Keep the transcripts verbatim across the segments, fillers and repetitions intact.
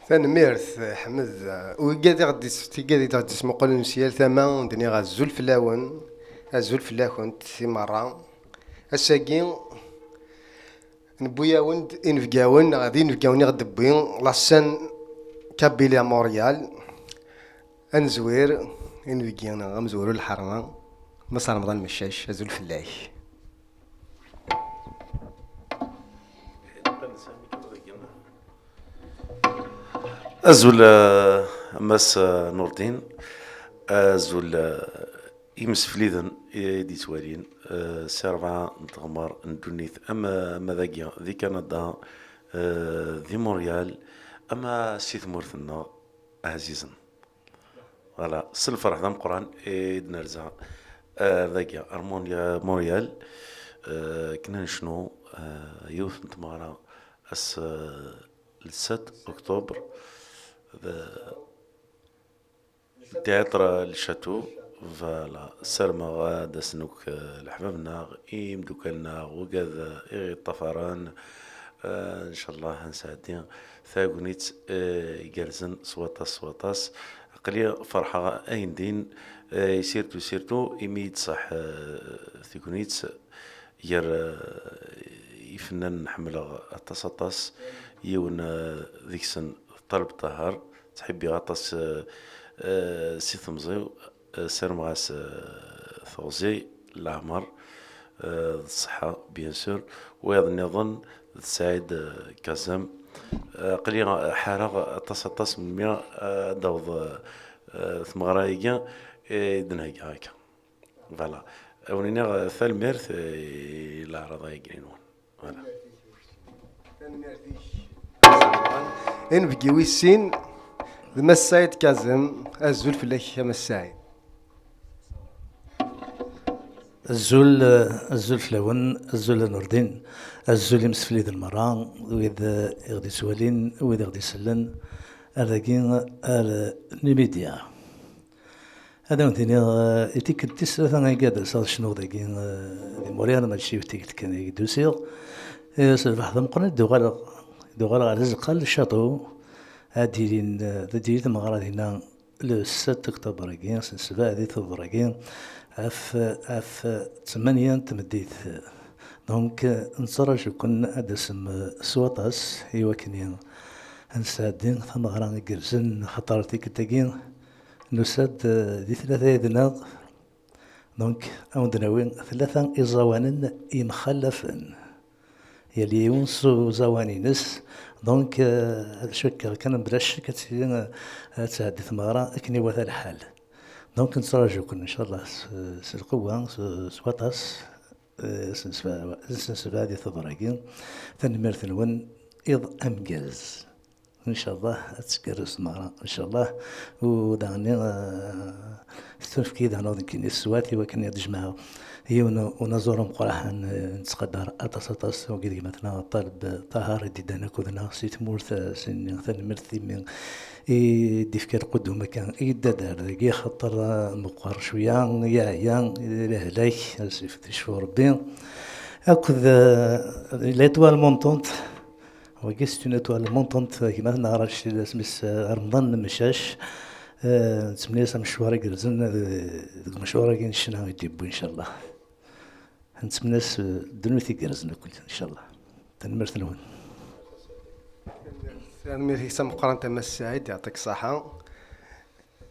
Tanemmirt, Ḥmed. Wigad i ɣ-d-is-, tigad i ɣ-d-ismuqulen si yal tama, ur d-nniɣ azul fell-awen, azul fell-akent i merra. Ass-agi, newwi-awen-d inebgawen, neɣ d inebgawen i ɣ-d-tewwi la scène Kabyle à Montréal. Ad nezwir inebgi neɣ amezwaru n lḥerma, Mass Remḍan Meccac, azul fell-ak. Azul, eh, a Mass, eh, Nurdin. Azul, eh, imsefliden i d-yettwalin, eh, si rebɛa n tɣemmar n ddunit, ama, ama dagi di Kanada, eh, di Montréal, ama si tmurt-nneɣ ɛzizen. Voilà, s lferḥ d ameqqran i d-nerza ar dagi, ar Montréal, eh, akken ad necnu, eh, yiwet n tmeɣra ass, eh, le sept octobre, d théâtre Le Château. Voilà, ssarameɣ ad d-asen akk, eh, leḥbab-nneɣ, imeddukal-nneɣ, wigad, eh, i ɣ-yeṭṭafaren. Eh, ncallah ad nesɛeddi tagnit, eh, igerrzen s waṭas, s waṭas. Aql-i ferḥeɣ ayendin, eh, surtout, surtout imi i d-tṣaḥ, eh, tegnit gar, eh, ifennanen ḥemmleɣ aṭas, aṭas. Yiwen, eh, deg-sen Ṭaleb Ṭaher, ttḥibbiɣ aṭas, eh, eh, si temẓi-w. Eh, ssarameɣ-as, eh, teɣzi, leɛmer, eh, d ṣṣeḥḥa, bien sûr. Wayeḍ nniḍen d Saɛid, eh, Kazem. Eh, aql-i ḥareɣ aṭas, aṭas melmi, eh, ad d-taweḍ, eh, eh, tmeɣra-agi, eh, i d-nhegga akka. Voilà. Ad wen-iniɣ, eh, tanemmirt, eh, i leɛraḍ-agi-nwen. Voilà. Inebgi wis sin d Mass Saɛid Kazem. Azul fell-ak a Mass Saɛid. Azul, eh, azul fell-awen, azul a Nurdin, azul imsefliden merra, wid, eh, i ɣ-d-ittwalin, wid i ɣ-d-isellen, ar dagi, ar, eh, Numidya. Ad awen-t-iniɣ, eh, i tikkelt tis tlata ay d-aseɣ ad cnuɣ dagi, eh, di Montréal, mačči yiwet tikkelt kan ay d-usiɣ. Eh, s lferḥ d ameqqran i d-uɣaleɣ, i d-uɣaleɣ ɣer tzeqqa n le château, ad d-ilin, eh, ad d-tili tmeɣra dinna le sept octobre-agi, s ssebɛa di tubeṛ-agi, ɣef, ɣef ttmanya n tmeddit. Donc, eh, nettraǧu-ken ad d-tasem, eh, s waṭas i wakken ad nesɛeddi tameɣra igerrzen, axaṭer tikkelt-agi nusa-d, eh, di tlata yid-neɣ. Donc, ad wen-d-nawi tlata iẓawanen yemxalafen. Yal yiwen s uẓawan-ines. Donc, eh, ad cukkeɣ kan bla ccek ad tili, eh, ad tɛeddi tmeɣra akken iwata lḥal. Donc, nettraǧu-ken, ncallah, s, s lqewwa, s, s waṭas, eh, s nsebɛa, s nsebɛa di tubeṛ-agi. Tanemmirt-nwen, iḍ ameggaz. Ncallah ad tgerrez tmeɣra, ncallah. U daɣen, eh, tettunefk-iyi daɣen nekkini teswiɛt i wakken ad d-jemɛeɣ yiwen unaẓur ameqqran, eh, nettqadar aṭas, aṭas, wagi d gma-tneɣ Ṭaleb Ṭaher i d-yeddan akked-neɣ si tmurt, eh, si, tanemmirt imi i d-ifka lqudum akka i yedda-d ar dagi, axaṭer, eh, meqqer cwiya, yeɛya, lehlak, ad s-yefk-, yecfu Rebbi. Akked, eh, l'étoile montante, wagi c'est une étoile montante, gma-tneɣ Racid, asmi-s, eh, Remḍan Lemcac. Eh, nettemni-as amecwar igerrzen, eh, deg umecwar-agi n ccna i d-yewwi, ncallah. Nettemni-as, eh, ddunit igerrzen akk, ncallah. Tanemmirt-nwen. Tanemmirt-ik tameqqrant a Mass Saɛid, yeɛṭik ṣṣaḥa.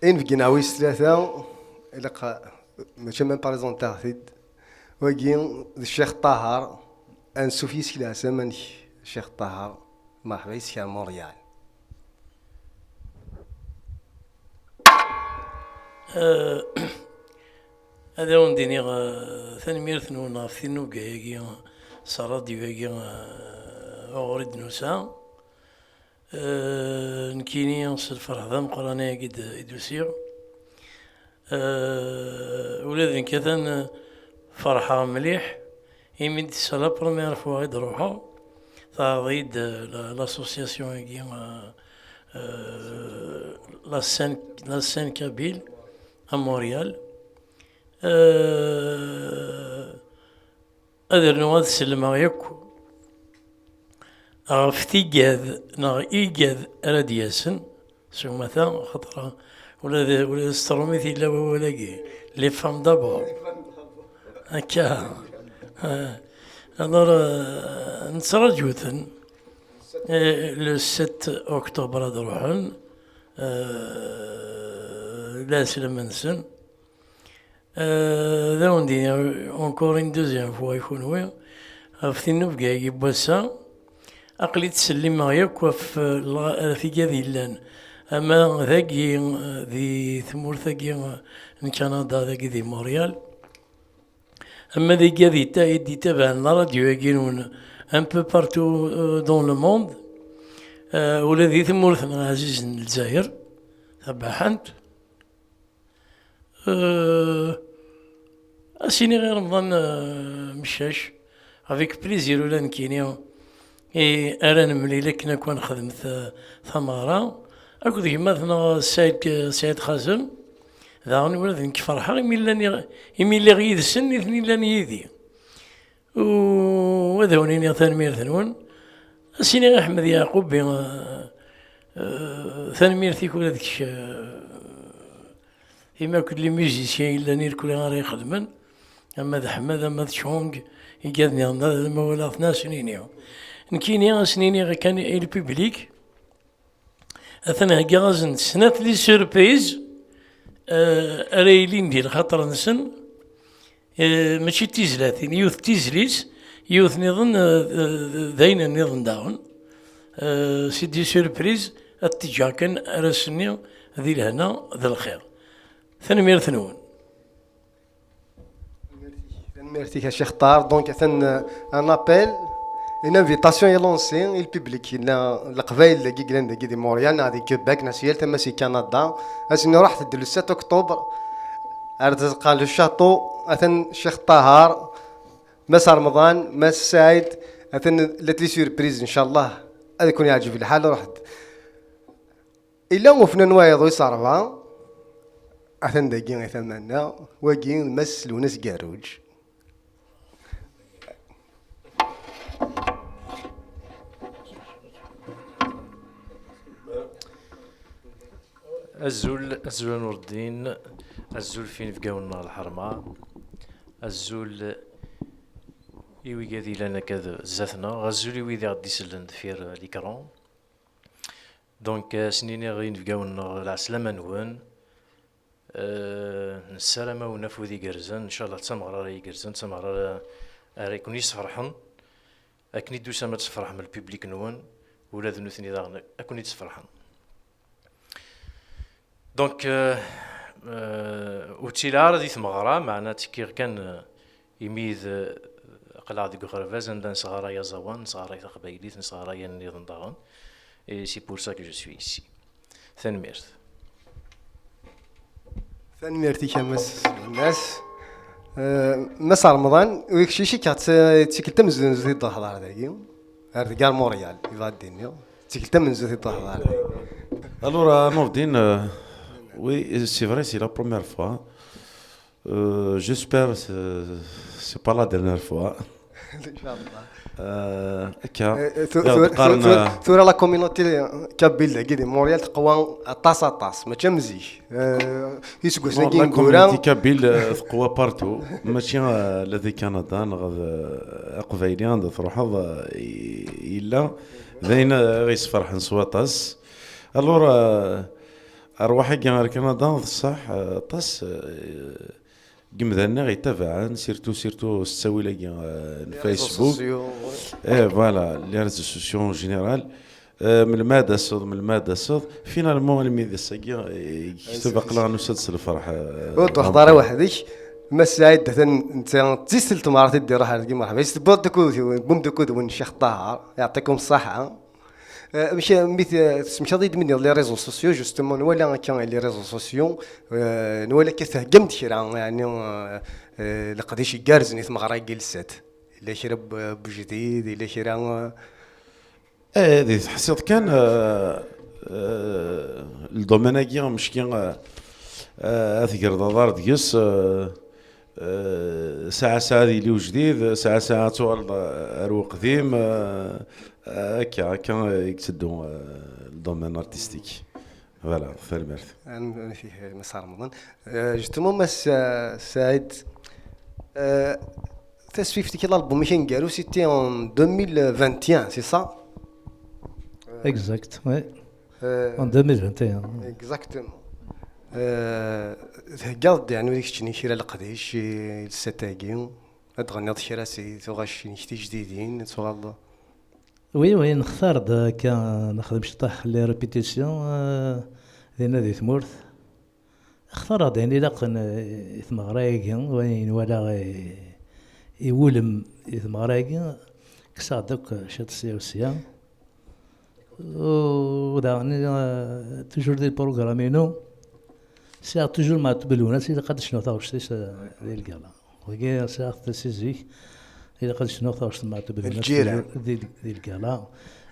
Inebgi-nneɣ wis tlata, ilaq, mačči ma nprésenteɣ-t-id. Wagi d Ccix Ṭaher, ansuf yis-k leɛsam, amek Ccix Ṭaher? Merḥba yis-k ar Montréal. Eh, ad awen-d-iniɣ, eh, tanemmirt-nwen ɣef tinuga-agi s ṛṛadyu-agi, eh, uɣur i d-nusa. Eh, nekkini s lferḥ d ameqqran ayagi d-, i d-usiɣ. Eh, ula d nekk atan, eh, ferḥeɣ mliḥ, imi d-, c'est la première fois i d-ruḥeɣ. Teɛreḍ-iyi-d, eh, la, l'association-agi, eh, eh, la scène, la scène kabyle à Montréal. Eh, ad rnuɣ ad sellmeɣ yakk Ɣef tigad neɣ igad ara d-yasen s umata, xaṭer ula d, ula d s trumit yella wawal-agi, les femmes d'abord. Akka. Eh, alors, eh, nettraǧu-ten. Eh, le sept octobre ad ruḥen. Eh, d lɛeslama-nsen. Eh, d awen-d-iniɣ encore une deuxième fois i kunwi, ɣef tinnubga-agi n wass-a, aql-i ttsellimeɣ yakk ɣef, eh, lɣ-, eh, tigad yellan, ama dagi, eh, di tmurt-agi, eh, n Kanada, dagi di Montréal, ama d igad yetta-, i d-yettabaɛen la radio-agi-nwen un peu partout, eh, dans le monde, eh, ula di tmurt-nneɣ ɛzizen n Lezzayer tabaḥant. Euh, ad s-iniɣ i Remḍan, euh, Meccac, avec plaisir ula nekkini, i ara nemlil akken akk ad nexdem ta-, tameɣra, akked gma-tneɣ Saɛid, Saɛid Xazem, daɣen ula d nekk ferḥeɣ imi llan i-, imi lliɣ yid-sen, nitni llan yid-i. U ad awen-iniɣ tanemmirt-nwen. Ad s-iniɣ i Ḥmed Yeɛqubi, eh, eh, tanemmirt-ik ula d kečč, eh, imi akk les musiciens yellan irkul ara ixedmen, ama d Ḥmed, ama d Chung, igad nniḍen, ad ma walaɣ-ten ad sen-iniɣ. Nekkini ad sen-iniɣ kan i le public, atan heggaɣ-asen-d snat les surprises, eh, ara yilin di lxaṭer-nsen, eh, mačči d tizlatin, yiwet d tizlit, yiwet nniḍen, eh, d, d ayen nniḍen daɣen. Eh, c'est des surprises, ad t-ǧǧeɣ kan ar ass-nni di lehna d lxir. Tanemmirt-nwen. Tanemmirt-ik a Ccix Ṭaher. Donc, atan, euh, un appel, une invitation est lancée i le public. Yella Leqbayel dagi yellan dagi di Montréal, neɣ di Québec, neɣ si yal tama si Canada. Ad sen-iruḥ le sept octobre ar tzeqqa le château, atan Ccix Ṭaher, Mass Remḍan, Mass Saɛid, atan la les surprises, ncallah. Ad ken-yeɛǧeb lḥal, ruḥ-d. Ila ufnan wayeḍ wis ṛebɛa, atan dagi i tama-nneɣ, wagi d Mass Lwennas Garruǧ. Azul, azul a Nureddin, azul f inebgawen n lḥerma, azul i wigad yellan akka d zdat-neɣ, azul i wid i ɣ-d-isellen deffir l'écran. Donc, euh, ad sen-iniɣ inebgawen-nneɣ lɛeslama-nwen. Euh, nessaram-awen afud igerrzen, ncallah d tameɣra ara igerrzen, d tameɣra ara, ara ken-yesferḥen. Akken i d-tusam ad tferḥem lpublik-nwen, ula d nutni daɣen ad ken-id-sferḥen. Donc, euh, euh, ur ttiliɣ ara di tmeɣra, meɛna ttekkiɣ kan, euh, imi d, euh, aql-aɣ deg uɣerbaz anda nesɣaray aẓawan, nesɣaray taqbaylit, nesɣaray ayen nniḍen daɣen. Et c'est pour ça que je suis ici. Tanemmirt. Tanemmirt-ik a Mass Lwennas. Euh, Mass Remḍan, ur ikcic i d tikkelt tamenzut i d-ḥḍer dagi. Ar deg ar Montréal, yebɣa ad d-iniɣ. D tikkelt tamenzut i d-ḥḍer. Alors, euh, Nourdine, euh, oui, c'est vrai, c'est la première fois. Euh, j'espère que c'est, c'est pas la dernière fois. Inchallah. Euh, akka. Eh, eh, tu-, Regarde, tu-, tu-, tu-, tura la communauté, euh, kabyle dagi di Montréal teqwa aṭas, aṭas, mačči am zik. Euh, iseggasen-agi ineggura. La communauté kabyle, euh, teqwa partout. Mačči, euh, la di Canada, neɣ d, euh, aqbayli, anda truḥeḍ, euh, i-, yella d ayen, euh, i ɣ-yesferḥen s waṭas. Alors, euh, rrwaḥ-agi ar Canada, d ṣṣeḥ, euh, aṭas, euh, n yimdanen i ɣ-yettabaɛen, surtout, surtout s ttawil-agi, euh, n Facebook. Les réseaux sociaux, ouais. Eh, voilà, les réseaux sociaux en général. Euh, melmi ad d-taseḍ, melmi ad d-taseḍ. Finalement, almi d ass-agi, eh, yekteb aql-aɣ nusa-d s lferḥ, euh, ur d-ruḥeḍ ara weḥd-k. Mass Saɛid, atan netta d tiseltmart i d-iruḥ ar deg imerḥba. Tewwiḍ-d akud-, tewwim-d akud-nwen Ccix Ṭaher. Yeɛṭikum ṣṣeḥḥa. Eh, amek, mi t-, tesmektaḍ-iyi-d mi d-tenniḍ les réseaux sociaux, justement, nwala akka les réseaux sociaux, eh, nwala akka theggam-d kra, yeɛni, eh, eh, leqdic igerrzen i tmeɣra n yilsat. Yella kra n w-, n wejdid, yella kra, eh, Eh, di teḥsiḍ kan, eh, eh, le domaine-agi amecki, eh, eh, ad tegreḍ aḍar deg-s, eh, eh, saɛa saɛa ad yili ujdid, saɛa saɛa ad tuɣaleḍ ar uqdim, eh, Akka, akka i yetteddu, euh, le domaine artistique. Voilà, tanemmirt. Am-, am-, fih, Mass Remḍan. Euh, justement, Mass, euh, Saɛid, euh, tasfift-ik, l'album-ik aneggaru, c'était en deux mille vingt et un, c'est ça? Exact, ouais. Euh, En deux mille vingt et un. Exactement. Euh, theggaḍ-d, yeɛni, ula d keččini kra leqdic i lsat-agi? Ad d-tɣenniḍ kra si tuɣacin-ik tijdidin, ad tuɣaleḍ? Oui, oui, nextar-d akka, nexdem ciṭṭaḥ les répétitions, euh, dinna di tmurt. Xtareɣ-d ayen ilaqen, euh, i tmeɣra-agi, wayen nwala i, i wulem i tmeɣra-agi, kkseɣ-d akk ciṭ sya u sya. U daɣen, euh, toujours di lprogram-inu, sɛiɣ toujours Meɛtub Lwennas, ilaq ad d-cnuɣ taɣect-is, euh, di lgala. Wagi sɛiɣ-t si zik, ilaq ad cnuɣ taɣect n Meɛtub Lwennas Lǧiran. Di, di lgala.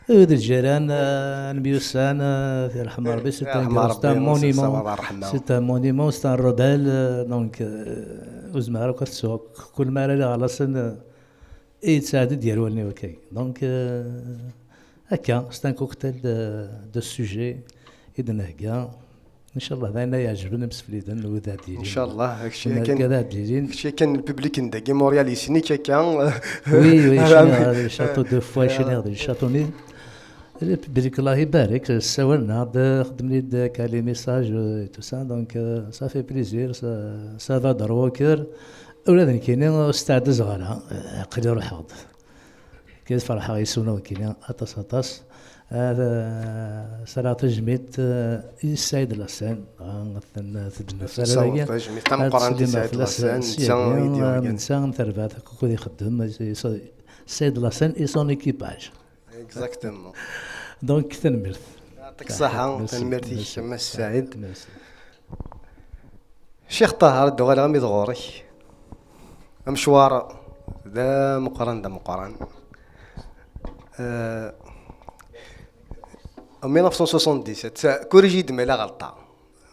Euh, d lǧiran, euh, nemyussan, euh, yarḥem Rebbi, c'est un, yarḥem grand, c'est un Rebbi, monument, c'est un monument, c'est un rebelle, euh, donc, euh, ur zmireɣ akk ad t-sɛuɣ. Kul mi ara iliɣ ɣer laṣel, euh, i yettɛeddi-d gar wallen-iw akka. Donc, euh, akka, c'est un cocktail de, de sujets i d-nhegga. Ncallah d ayen ay iɛejben imsefliden, wid ad d-yilin. Ncallah, kečč yakan, kečč yakan, le public n dagi Montréal yessen-ik akka. Oui, oui, cniɣ di le château deux fois, cniɣ di le château-nni. Le public, Allah ibarek, ssawalen-aɣ-d, xeddmen-d akka les messages, euh, et tout ça, donc, euh, ça fait plaisir, ça, ça va droit au cœur. Ula d nekkini ur steɛdazeɣ ara, aql-i ruḥeɣ-d. Kif ferḥeɣ yes-wen nekkini aṭas, aṭas. Ah, saraɣ tajmilt, ah, i Saïd Lassen, dɣa ad ten-, ad ten-neffer. Nessaweḍ dagi. Tajmilt tameqqrant i Saïd Lassen, netta i d-yurgan. Netta am terbaɛt akk ukud ixeddem, i, i, Saïd Lassen et son équipage. Exactement. Donc, tanemmirt. Yɛṭik ṣṣeḥḥa, merci, tanemmirt-ik, merci. Mass Saïd. Merci. Ccix Ṭaher, ad d-uɣaleɣ armi d ɣur-k. Amecwar d ameqqran, d ameqqran. Euh, en mille neuf cent soixante-dix-sept, corrige-iyi-d ma yella ɣelṭeɣ.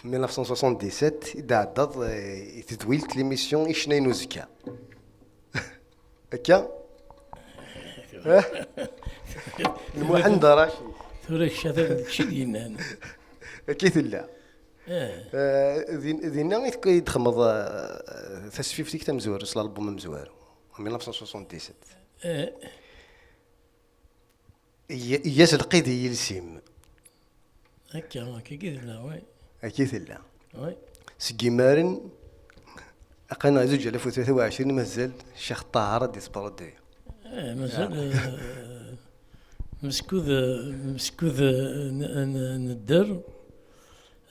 En mille neuf cent soixante-dix-sept i d-tɛeddaḍ, eh, i tedwilt, l'émission Icna n uzekka. Akka? Lmuḥend Racid. Tura kečč atan d kečč i d-yennan. Akka i tella. Eh. Eh, din-, dinna i tek-, i d-txedmeḍ, eh, tasfift-ik tamezwarut, s l'album amezwaru, en mille neuf cent soixante-dix-sept. Eh. Iga-, iga-s lqid i yiles-im. Akka, akka i tella, oui. Akka i tella. Oui. Seg imaren, aql-aneɣ zuǧ alaf u tlata u ɛecrin, mazal Ccix Ṭaher ad d-yesproduy. Eh, mazal, eh, meskud, eh, meskud, eh, n-, n-, nedder,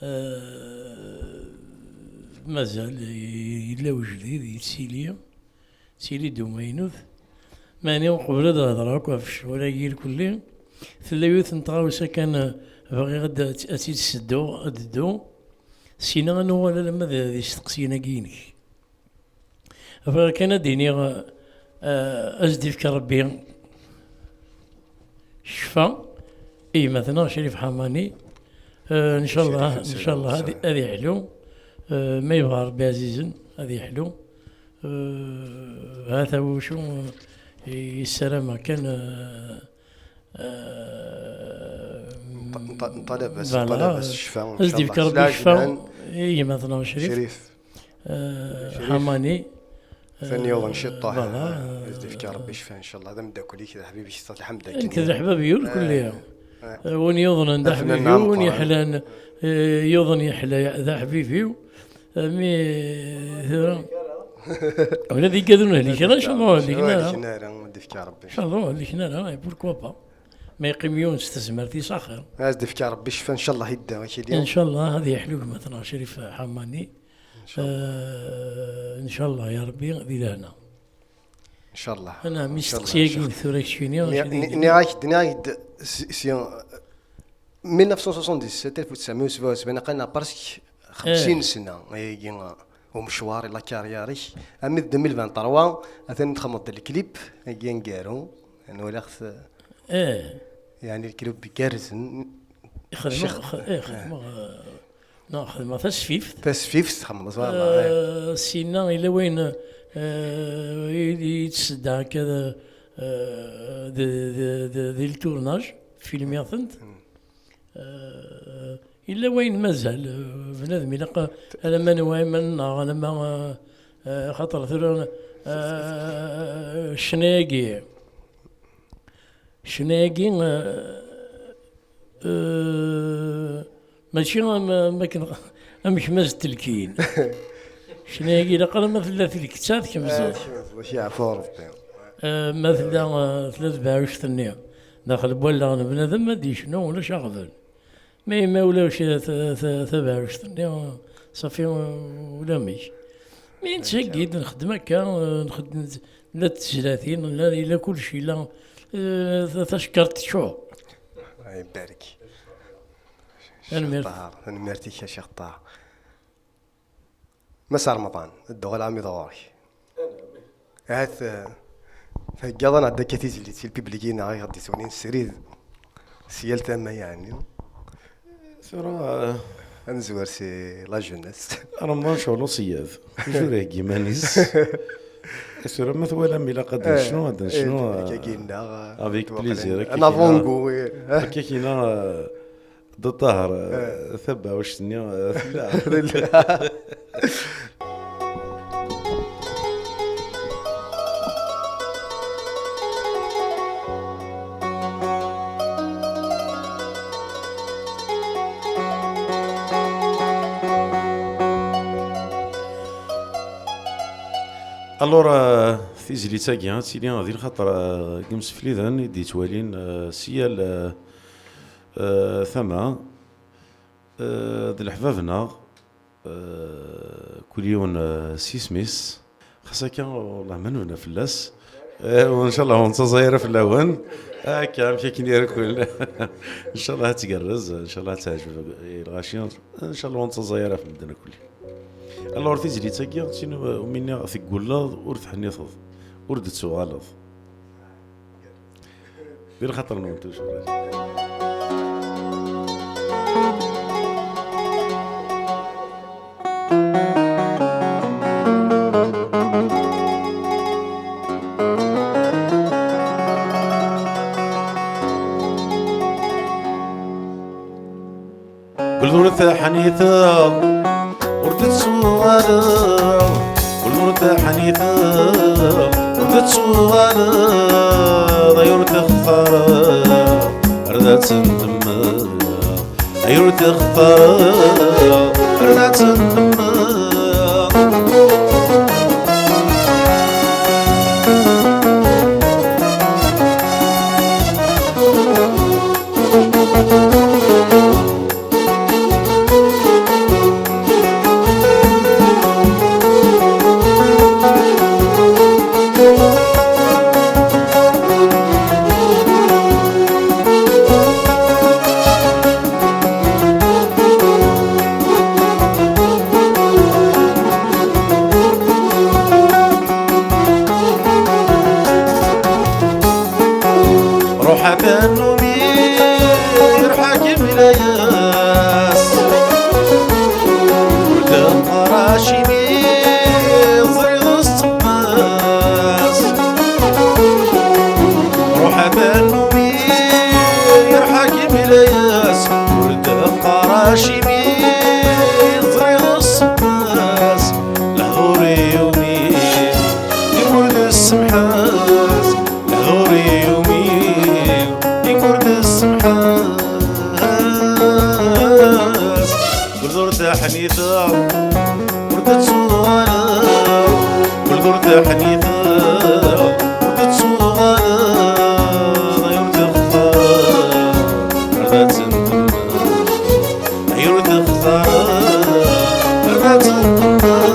eh, mazal yella ujdid, yettili. Tili-d umaynut. Meɛni uqbel ad hedreɣ akk ɣef ccɣel-agi irkelli, tella yiwet n tɣawsa kan, eh, bɣiɣ ad, ad tt-id-sedduɣ, ad d-dduɣ. Sina ad nuɣal alamma d, d isteqsiyen-agi-inek. Bɣiɣ kan ad d-iniɣ, eh, ad s-d-ifk Rebbi ccfa i gma-tneɣ Crif Ḥamani. Eh, ncallah, ncallah ad, ad yeḥlu. Eh, ma yebɣa Rebbi ɛzizen, ad yeḥlu. Eh, hata wucu, eh, yessarameɣ kan, eh, eh, nṭ-, nṭ-, nṭalab-as, voilà, nṭalab-as ccfa, ad s-d-yefk Rebbi ccfa i gma-tneɣ Crif. Crif. Eh, Crif. Ḥamani. Atan yuḍen ciṭṭaḥ. Voilà. Ad s-d-yefk Rebbi ccfa, ncallah. D ameddakel-ik, d aḥbib-ik, teṭṭef lḥemd akken. Nekk d leḥbab-iw lkulli. Eh, win yuḍnen d aḥbib-iw, win yeḥlan, eh, yuḍen yeḥla d aḥbib-iw. Eh, mi tura, ula d igad ur hliken ara, ncallah ur hliken ara. Ur hliken ara, ad d-yefk Rebbi. Ncallah ur hliken ara, et pourquoi pas. Ma yeqqim yiwen s tezmert-is axir. Ad s-d-yefk Rebbi ccfa, ncallah yedda akili. Ncallah ad yeḥlu gma-tneɣ Crif Ḥamani. Ncallah. Eh, ncallah ya Rebbi di lehna. Ncallah. Ana mi ncallah, steqsi-agi tura keččini, nniɣ-ak-d, nniɣ-ak-d si, si, mil neuf cent soixante-dix-sept, alef u tesɛemya u sebɛa u sebɛin, aql-aneɣ presque xemsin sna, ayagi, umecwar i la carrière-ik. Armi d deux mille vingt-trois, atan txedmeḍ-d lklip-agi aneggaru, nwala-t, eh, yeɛni lklip igerrzen. Xedmeɣ, eh, xedmeɣ, eh, neɣ xedmeɣ tasfift. Tasfift, txedmeḍ, voilà, eh. Sina, yella wayen, eh, i, i d-tsedda akka, eh, euh, de, de, de, di le tournage, filmiɣ-tent. Euh, yella wayen mazal, euh, bnadem ilaq alamma newɛi iman-nneɣ, alamma, euh, euh, xaṭer tura, euh, ccna-agi, ccna-agi, euh, euh, mačči am, am akken, am kemm as-d-telkin. Ccna-agi ilaq alamma tella tlekta tkemzeḍ. Mačči ɛfu Rebbi. Euh, ma tella, euh, tella tbeɛɛuct-nni daxel n wallaɣ n bnadem, ad d-yecnu, ulac aɣbel. Ma yemma ulac ta-, ta-, tabeɛɛuct-nni, safi ulamek. Mi nettagi-d, nxeddem akka, nxeddem, la tezlatin, la, yella kullec, yella, eh, ta-, tacekkart teččur. Allah ibarek. Tanemmirt. Ṭaher, tanemmirt-ik a Ccix Ṭaher. Mass Remḍan, ad d-uɣaleɣ ɣur-k. Ahat, eh, theggaḍ-aneɣ-d akka tizlit i lpiblik-ina i ɣ-d-ittwalin srid si yal tama, yeɛni. Tura, eh, ad nezwer si la jeunesse. Remḍan ccɣel uṣeyyad. Toujours iheggi iman-is. Tura ma twalam ilaq ad necnu, ad necnu, eh, avec plaisir, un avant-goût, eh. Akka kina, eh, D Ṭaher, eh, tabeɛɛuct-nni, eh, tella. Tella. Alors, eh, tizlit-agi ad tili di lxaṭer, eh, n yimsefliden i d-yettwalin, eh, si yal, eh, eh, tama. Eh, d leḥbab-nneɣ, eh, kul yiwen, eh, s yisem-is. Xas akka, wellah ma nebna fell-as. Eh, u ncallah ur nettaẓay ara fell-awen. Akka, amek akken irkul. Ncallah ad tgerrez, ncallah ad teɛjeb i lɣaci. Ncallah ur nettaẓay ara ɣef medden akk. Alors, tizlit-agi, tin umi nniɣ teggulleḍ, ur teḥniteḍ, ur d-tettuɣaleḍ. Di lxaṭer-nwen toujours. Guldur teḥniteḍ, ur d-tettuɣaleḍ. Guldur teḥniteḍ, ur d-tettuɣaleḍ. Ay ur textareḍ, ar d ad tendemmeḍ. Ay ur textareḍ, ar d ad tendemmeḍ. Ruḥ a tannumi, yerḥa-kem layas. Ur d-qqar acimi, ẓriɣ s tqeffas. Ruḥ a tannumi, yerḥa-kem layas. Ur d-qqar acimi, ẓriɣ s tqeffas. Lehdur i yumi, i ur d-ssemḥas. Lehdur i yumi, i ur d-ssemḥas. Ur d-ur taḥniteɣ, ur d-ttuɣaleɣ. Ur d-ur taḥniteɣ, ur d-ttuɣaleɣ. Ay ur textareḍ, ar d ad tendemmeḍ. Ay ur textareḍ, ar d ad tendemmeḍ.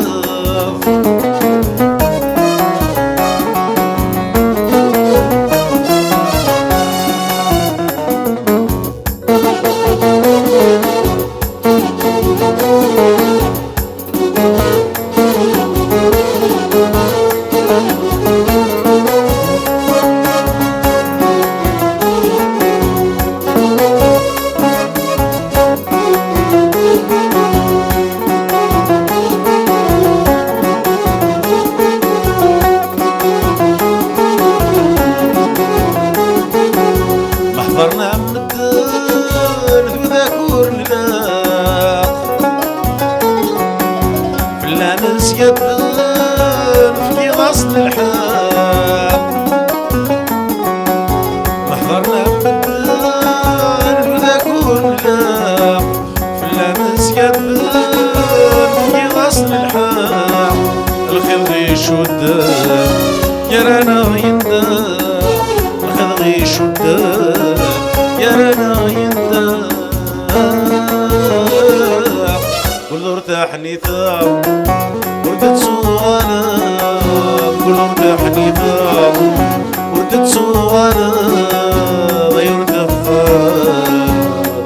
Yebben fkiɣ-as lḥeqq. Meḥḍer n medden bda kulleɣ. Fell-am skadben fkiɣ-as lḥeqq. Lxir d icudden gar-aneɣ yendem. Lxir d icudden gar-aneɣ yendem. Ur d ur taḥniteɣ, ur d-ttuɣaleɣ, ur d ur taḥniteɣ, ur d-ttuɣaleɣ, ay ur textar,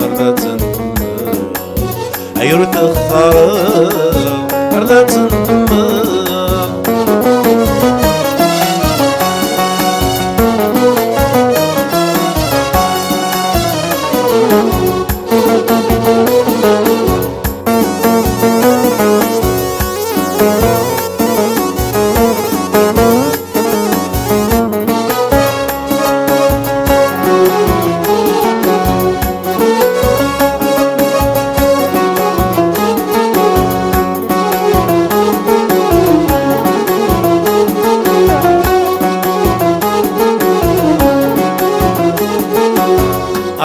ar la tendemmeɣ, ay ur textar, ar la tendemmeɣ.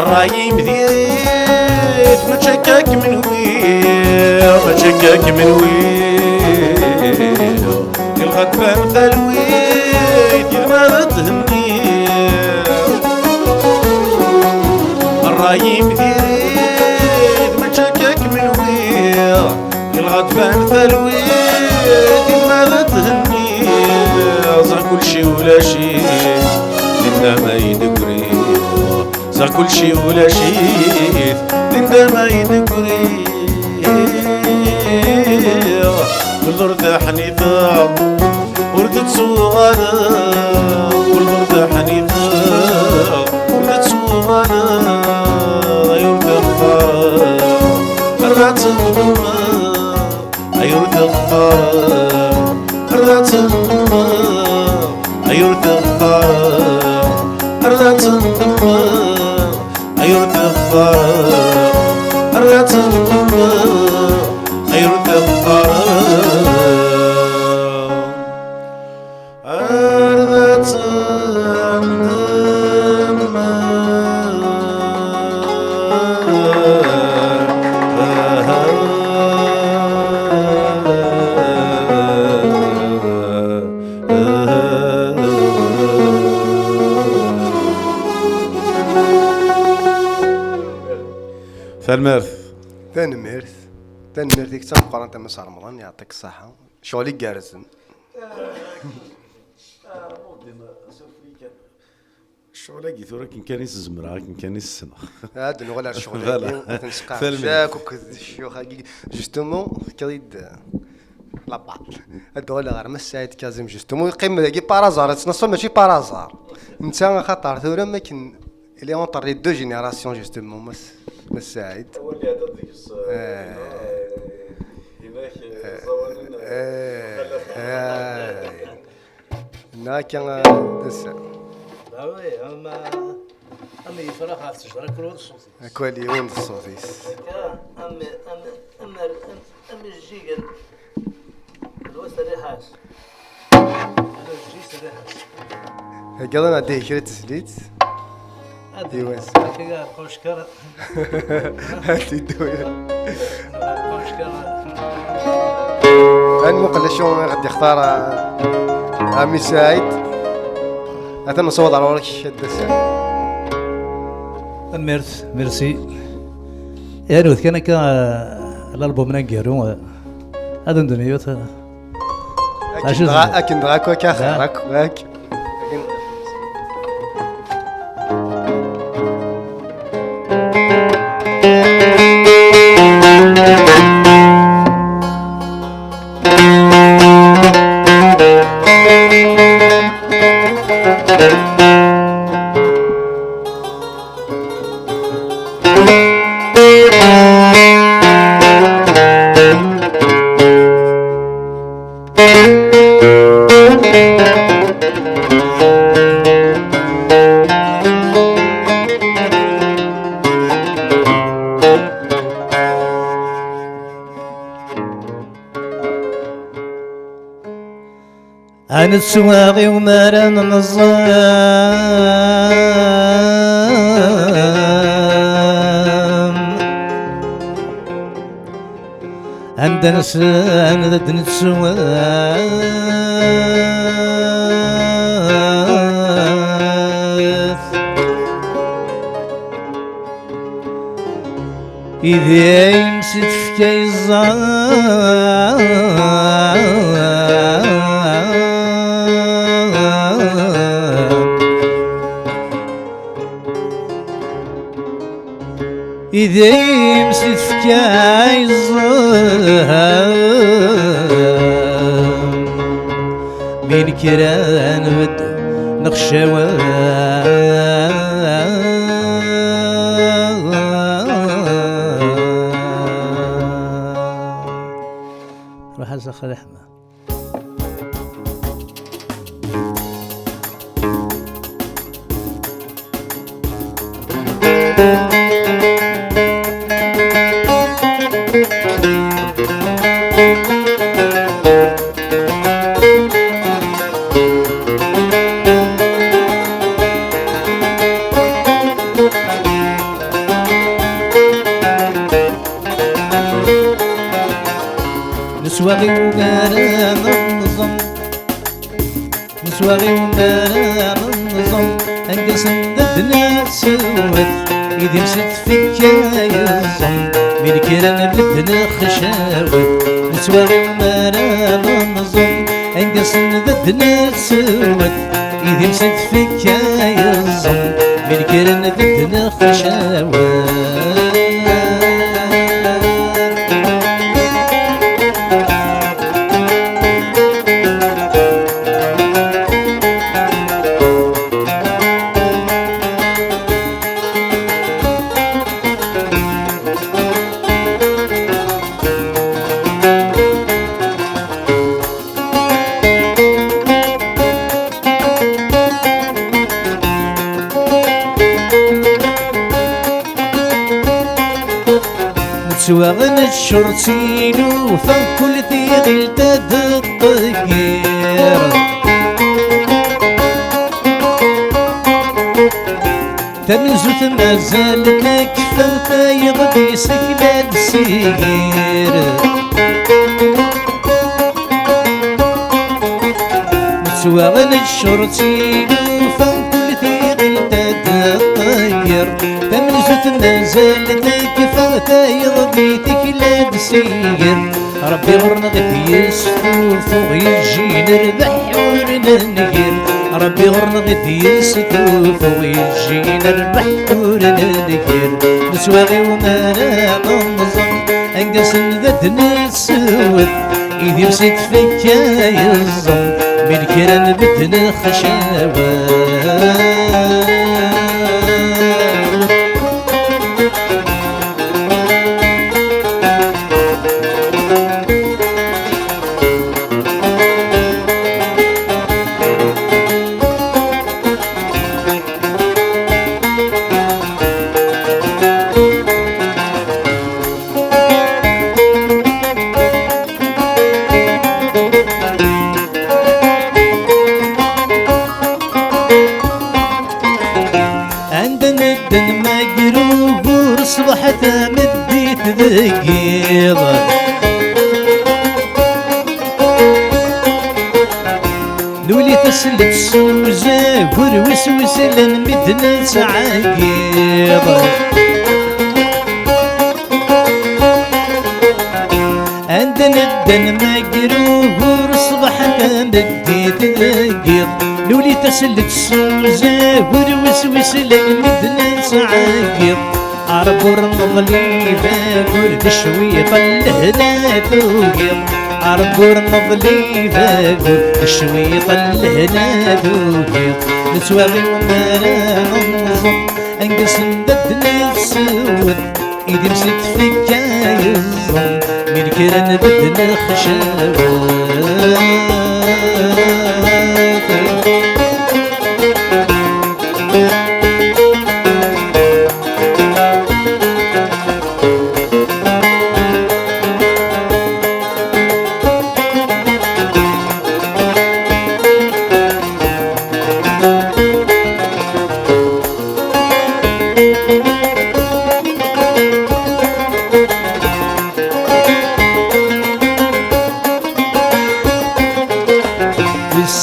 Ṛṛay-im diri-t, mačči akka kem-nwiɣ, mačči akka kem-nwiɣ. Ilaq ad tban talwit, yid-m ad thenniḍ. Ṛṛay-im diri-t, mačči akka kem-nwiɣ. Ilaq ad tban talwit, yid-m ad thenniḍ. Ẓer kulci ulac-it, dinna ma i d-ggriɣ. Ẓer kulci ulac-it, dinna ma i d-ggriɣ. Ur taḥniteɣ, ur d-ttuɣaleɣ. Ur taḥniteɣ, ur d-ttuɣaleɣ. Ay ur textar, ar la tendemmeɣ. Ay ur textar, ar la tendemmeɣ. Ay ur textar, ar la tendemmeɣ. Ay ur textar, ar la tendemmeɣ. Ay ur textar, ar la tendemmeɣ. Tanemmirt. Tanemmirt. Tanemmirt-ik d tameqqrant a Mass Remḍan, yeɛṭik ṣṣeḥḥa. Ccɣel igerrzen. Ccɣel-agi tura akken kan i s-zemreɣ, akken kan i s-ssneɣ. Ad nuɣal ar ccɣel-agi, voilà, ad t-nesqerdec akk akked ccyux-agi. Justement, tefkiḍ-iyi-d la balle. Ad uɣaleɣ ɣer Mass Saɛid Kazim, justement. Yeqqim dagi par hasard, ad tt-neṣṣu, mačči par hasard. Netta axaṭer tura am akken il est entre les deux générations, justement, Mass, Mass Saɛid. Awal iɛedda deg-s, eh, eh, inak, eh, ẓawanen, eh, eh, xalaf. Nna akka, eh, d ass-a. Ah oui, am, am yefrax ɣef ttejra, kul wa d ṣṣut-is. Kul yiwen d ṣṣut-is. Akka, am, am, am, am, am ijigen. Kul wa s rriḥa-s. Kul wa s rriḥa-s. Heggaḍ ad d-kra tezlit. Ad d-, iwas. Akka, ɣer Quckeṛ. Ad t-id-, ad nmuqel acu i ɣ-d-ixtar, uh, Ɛemmi Saɛid. Atan nṣewweḍ ar ɣur-k a Dda Saɛid. Tanemmirt, merci. Yarut kan akka, uh, l'album n aneggaru, uh, ad ndun yiwet, uh, akken dɣa, akken dɣa akk akka axir, akk, akk. Ad nettwaɣi umar ad nẓem. Anda nsan ad d-nettwat. I dayem si tefka yeẓẓan. I dayem si tefka yeẓẓan. Mi nekra nbedd nexcawan. Ruḥ-as a Xali Ḥmed. Neswa i umara nẓem. Neswa i umara nẓem. Anga send ad d-neswet. Idim si tfekka yeẓẓem. Mi nekra nbedd nexcawet. Neswa i umara nẓem. Anga send ad d-neswet. Idim si tfekka yeẓẓem. Mi nekra nbedd nexcawet. Nettwaɣen ccurti nufa kul tiɣilt ad tṭeggir. Tamenzut mazal tekfa tayeḍ d isekla d sigir. Nettwaɣen ccurti nufa kul tiɣilt ad tṭeggir. Tamenzut mazal tekfa tayeḍ d isekla d sigir. Ṛebbi ɣur-neɣ i d-yestufu, yeǧǧi nerbeḥ ur nengir. Ṛebbi ɣur-neɣ i d-yestufu, yeǧǧi nerbeḥ ur nengir. Neswa i umara nẓem, anga send ad d-neswet. Idim si tfekka yeẓẓem, mi nekra nbedd nexcawet. Anda medden ma gar ugur, ṣṣbeḥ tameddit deg yiḍ. Nuli taslet s uzagur wis wis llan medden ttɛeggiḍ. Anda nedden ma gar ugur, ṣṣbeḥ tameddit deg yiḍ. Nuli taslet s uzagur wis wis llan medden ttɛeggiḍ. Ṛebbi ur neḍli d agur, d ccwi ṭellehna tugiḍ. Ṛebbi ur neḍli d agur, d ccwi ṭellehna tugiḍ. Nettwaɣi umara nẓem, anga send ad d-neswet. Idim si tfekka yeẓẓem, mi nekra nbedd nexcawet.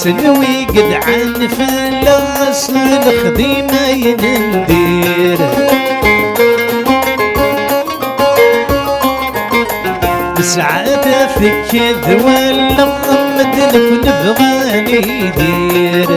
Tenwi gedɛan fell-aɣ s lexdim ayen ndir. Nesɛa tafekka d wallaɣ, medden akk nebɣa ad nidir.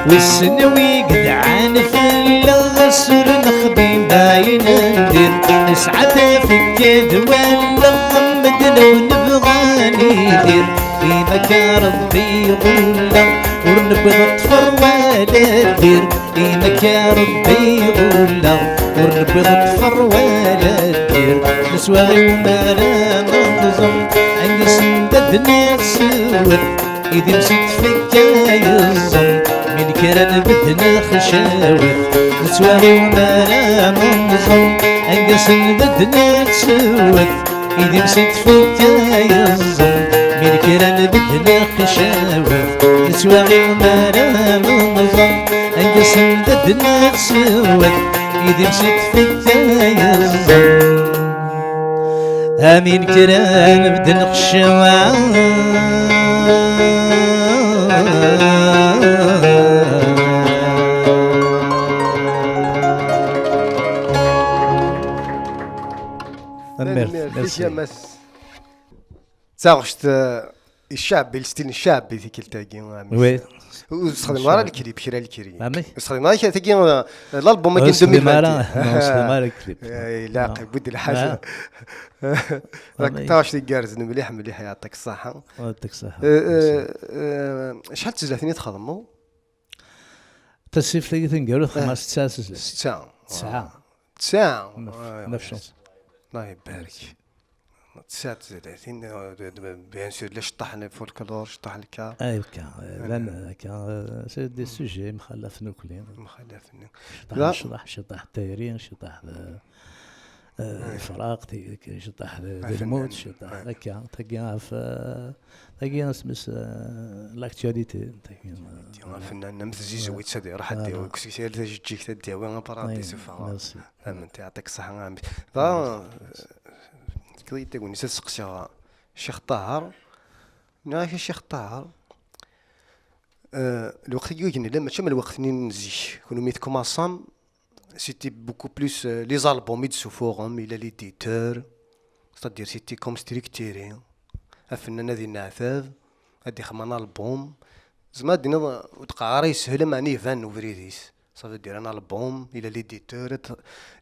Wissen wi gedɛan fell-aɣ, asur nexdim d ayen ndir. Nesɛa tafekka d wallaɣ, medden akk nebɣa ad nidir. Imakka Rebbi ɣulleɣ, ur newwiḍ ṭṭfer wala ddir. Imakka Rebbi ɣulleɣ, ur newwiḍ ṭṭfer wala ddir. Neswa i umara neẓem, angasen d ad neswet. Idim si tfekka yeẓẓen, mi nekra nbedd nexcawet. Nettwali umara neẓẓen, angasen d ad neswet. Idim si tfekka yeẓẓen, mi nekra nbedd nexcawet. Nettwali umara neẓẓen, angasen d ad neswet. Idim si tfekka yeẓẓen. Amin kra nbedd nxecceɛ. Tanemmirt, merci. Merci. D taɣect, eh, icɛeb, i lstil n ccɛeb i tikkelt-agi, a Miss. Oui. Ur txedmeḍ ara lklip, kra lklip. Amek? Ur txedmeḍ ara kra, tagi, eh, l'album-agi n deux mille vingt et un. Ur txedmeḍ ara, non, ur txedmeḍ ara lklip. Eh, ilaq, yewwi-d lḥal. Ah. Amek? Taɣect igerrzen mliḥ, mliḥ, yeɛṭik ṣṣeḥḥa. Yeɛṭik ṣṣeḥḥa. Eh, eh, eh, acḥal n tezlatin i txedmeḍ? Tasfift-agi taneggarut, xedmeɣ setta tezlatin. Setta. Tesɛa. Tesɛa. Neuf, ah, neuf chansons. Allah ibarek. Tesɛa tezlatin, euh, de, de, bien sûr, la ceṭṭaḥ n folklore, ceṭṭaḥ n lkar. Ah, lkar, euh, llan, euh, akka, euh, c'est des sujets mxalafen akk. Mxalafen. Ceṭṭaḥ n ccḍeḥ, ceṭṭaḥ n tayri, ceṭṭaḥ d, euh, ifraq, ti-, ceṭṭaḥ d, d lmut, ceṭṭaḥ d akka. Tagi ɣef, euh, tagi isem-is, euh, l'actualité. Tagi, euh, afennan am tzizwit, ad iruḥ ad d-yawi, voilà, deg yal tajeǧǧigt ad d-yawi aparadis, merci. Amen, yeɛṭik ṣṣeḥḥa, amen. Dɣa, tekked-iyi-d tagnit ad seqsiɣ Ccix Ṭaher. Nniɣ-ak a Ccix Ṭaher, euh, lweqt-agi i nella mačči am lweqt-nni n zik. Kunwi tkumaṣam, c'était beaucoup plus, euh, les albums i d-ssufuɣem, ila l'éditeur, c'est-à-dire c'était comme structuré. Afennan ad inneɛtab, ad ixdem un album. Zemreɣ ad d-iniḍ, ur d-qqareɣ ara yeshel, am ɛni iban ubrid-is. Ça veut dire un album, il a l'éditeur,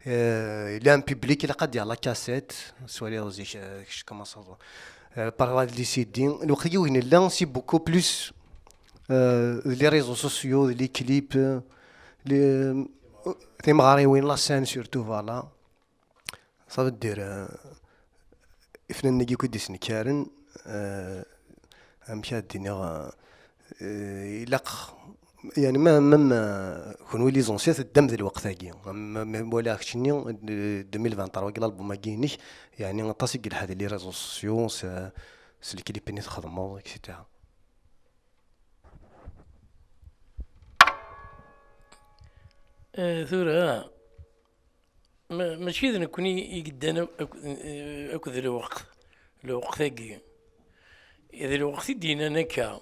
euh, il a un public, il a qu'à dire la cassette, soit les zik, euh, je commence à, euh, par les C D. Le prix où il est là, c'est beaucoup plus, euh, les réseaux sociaux, les clips, euh, les, euh, les marées, la scène surtout, voilà. Ça veut dire, euh, ifnan-agi akk i d-isnekkaren, euh, amek ad d-iniɣ, euh, ilaq, yani, ma, ma, ma, kunwi les anciens teddam d lweqt-agi. Ma, ma, ma walaɣ keččini, d-, deux mille vingt-trois, wagi l'album-agi-inek, yani, aṭas i yelḥa di les réseaux sociaux, s, s lklip-nni txedmeḍ, et cetera. Eh, tura, Ma-, mačči d nekkni i yeddan ak-, ak-, akked lweqt, lweqt-agi. D lweqt i d-yennan akka.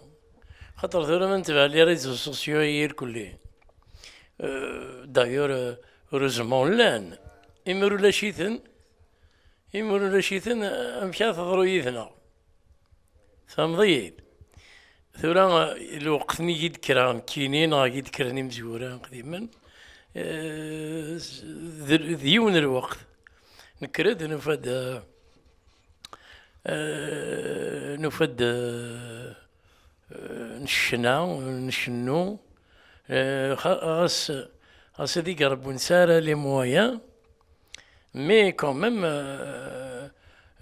Xaṭer tura ma netbeɛ les réseaux sociaux irkelli. Euh, d'ailleurs, euh, heureusement llan. Imi ur ulac-iten, imi ur ulac-iten, amek ara teḍru yid-neɣ? Tfehmeḍ-iyi-d? Tura, lweqt-nni i d-kkreɣ nekkini, neɣ i d-kkren imezwura qdimen, eh, s-, d, d yiwen lweqt. Nekker-d, nufa-d, eh, nufa-d, eh, eh, ncna, ncennu, eh, xa-, ɣas, ɣas ad iger Rebbi ur nesɛi ara les moyens, mais quand même, euh,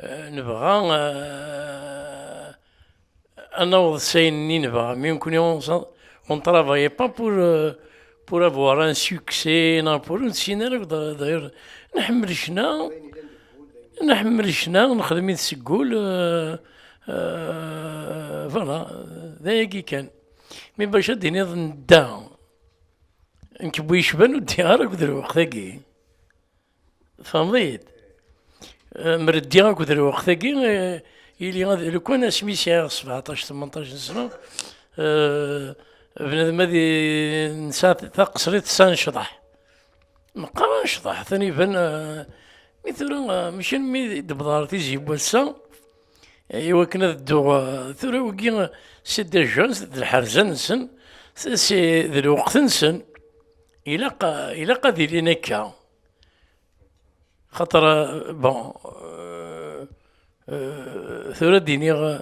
euh, nebɣa, euh, ad naweḍ s ayen-nni nebɣa. Mais nekkni, on s-, on travaille pas pour, euh, pour avoir un succès, non, pour, ur nessin ara akk, d-, d'ailleurs, nḥemmel ccna, nḥemmel ccna, nexdem-it seg wul, euh, euh, voilà, d ayagi kan. Mais bac ad d-tiniḍ nedda, nekk n wi yecban ur ddiɣ ara akked lweqt-agi. Tfehmeḍ-iyi-d? Eh, mer ddiɣ akked lweqt-agi, eh, Ili ad, lukan asmi sɛiɣ sebɛeṭṭac, tmenṭac n sna, eh, bnadem ad i-, nesɛa taqeṣrit tesɛa nnecḍeḥ. Meqqar nnecḍeḥ, atan iban, eh, mi tura, eh, mačči almi d-wwḍeɣ ɣer Tizi n wass-a, eh, i wakken ad dduɣ, eh, tura wigi, eh, c'est des jeunes, d lḥerza-nsen, c'est, c'est d lweqt-nsen. Ilaq, eh, ilaq ad ilin akka. Xaṭer, euh, bon, euh, euh, tura d-iniɣ, euh,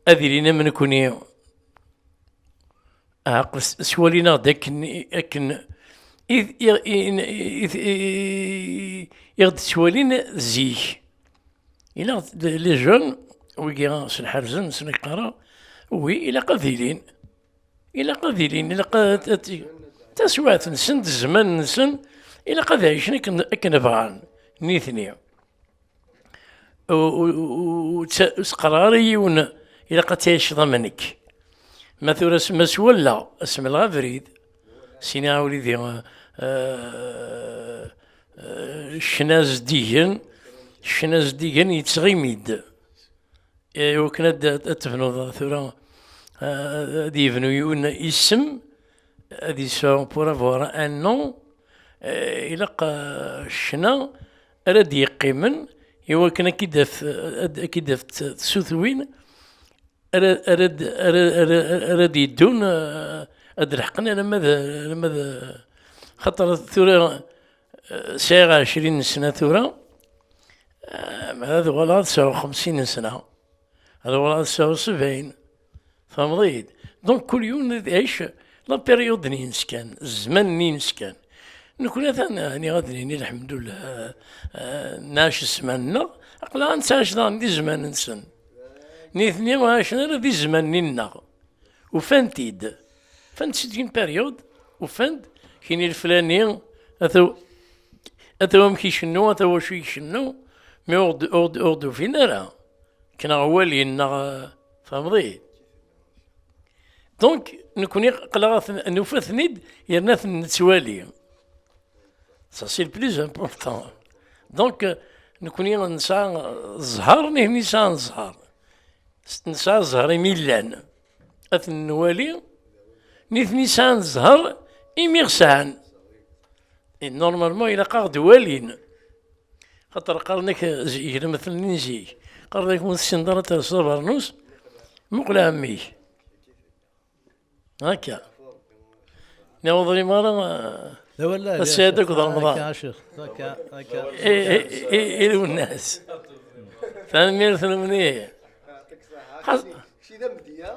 ad ilin am nekni. Ɛqel s-, swalin-aɣ-d akken, akken i, i, i, i, i, i, i ɣ-d-ttwalin zik. Ilaq d-, les jeunes, wigi s lḥerzen, s lqara, wi ilaq ad ilin. Ilaq ad ilin, ilaq ad, ad, taswiɛt-nsen, d zzman-nsen, ilaq ad ɛicen akken, akken bɣan, nitni. U, u, u, u, u, ur ttqerreɣ ara i yiwen, ilaq ad tɛiceḍ am nekk. Ma tura s-, ma s wallaɣ, semleɣ abrid, siniɣ a wlidi, eh, eh, ccna zeddigen, ccna zeddigen yettɣimi-d. Eh, iwakken ad, ad, ad tebnuḍ tura, eh, ad yebnu yiwen isem, ad yesɛu pour avoir un nom, eh, ilaq, eh, ccna ara d-yeqqimen, iwakken ad k-id-taf, ad, ad k-id-taf t-, tsutwin, ara, ara d-, ara, ara, ara d-yeddun, eh, ad d-leḥqen alamma d, alamma d, xaṭer tura, eh, sɛiɣ ɛecrin n sna tura, eh, ma ad uɣaleɣ ad sɛuɣ xemsin n sna, ad uɣaleɣ ad sɛuɣ sebɛin. Tfehmeḍ-iyi-d? Donc, kul yiwen ad iɛic la période-nni-ines kan, zzman-nni-ines kan. Nekni atan, eh, niɣ ad nini, lḥemdullah, eh, eh, nɛac zzman-nneɣ, aql-aɣ ad nettɛac daɣen di zzman-nsen. Nitni ur ɛacen ara di zzman-nni-nneɣ. Ufan-t-id. Ufan-t, c'est une période, ufan-d, kini leflani, ata, ata wamek icennu, ata wacu icennu, mi ur d-, ur d-, ur d-ufin ara. Kneɣ walin, neɣ, eh, tfehmeḍ-iyi? Donc, nekni aql-aɣ ad ten-, nufa-ten-id, yerna ad ten-nettwali. Ça, c'est le plus important. Donc, euh, nekni nesɛa, euh, zzher, nitni sɛan zzher. S-, nesɛa zzher imi llan. Ad ten-nwali, nitni sɛan zzher imi ɣ-sɛan. Et normalement, ilaq ad ɣ-d-walin. Xaṭer qqaren-ak, zi-, gar imetlen n zik, qqaren-ak ma ur tessineḍ ara ad telseḍ abernus, muqel ɛemmi-k. Akka. Nniɣ ur ḍrimeɣ ara, eh, d awal la, ass-a d akked Remḍan. Akka, Ɛacir. Akka, akka. I, i, i, i Lwennas. Tanemmirt-nwen ihi. Xas- Kečči d amedya,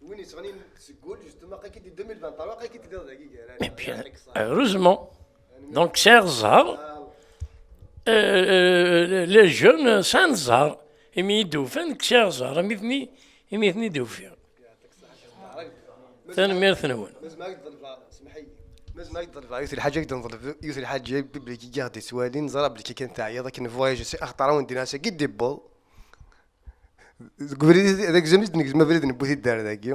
win yettɣennin seg wul, justement, aql-ik-id di deux mille vingt-trois, aql-ik-id dagi gar-aneɣ. Et puis, heureusement. Donc, sɛiɣ zzher, euh, euh, les jeunes sɛan zzher. Imi i d-ufan, sɛiɣ zzher, imi ten-i, imi ten-id-ufiɣ. Tanemmirt-nwen. Mazma ad d-ḍelbeɣ, semmeḥ-iyi. Mazma ad d-ḍelbeɣ yiwet lḥaǧa, ad d-ḍelbeɣ yiwet lḥaǧa i public i ɣ-d-yettwalin, neẓra belli kan teɛyiḍ akken voyager si axeṭṭar a wen-d-nɛas agi d-ibbeḍ. Deg ubrid, d agzam i d-negzem abrid newwi-t-id ar dagi.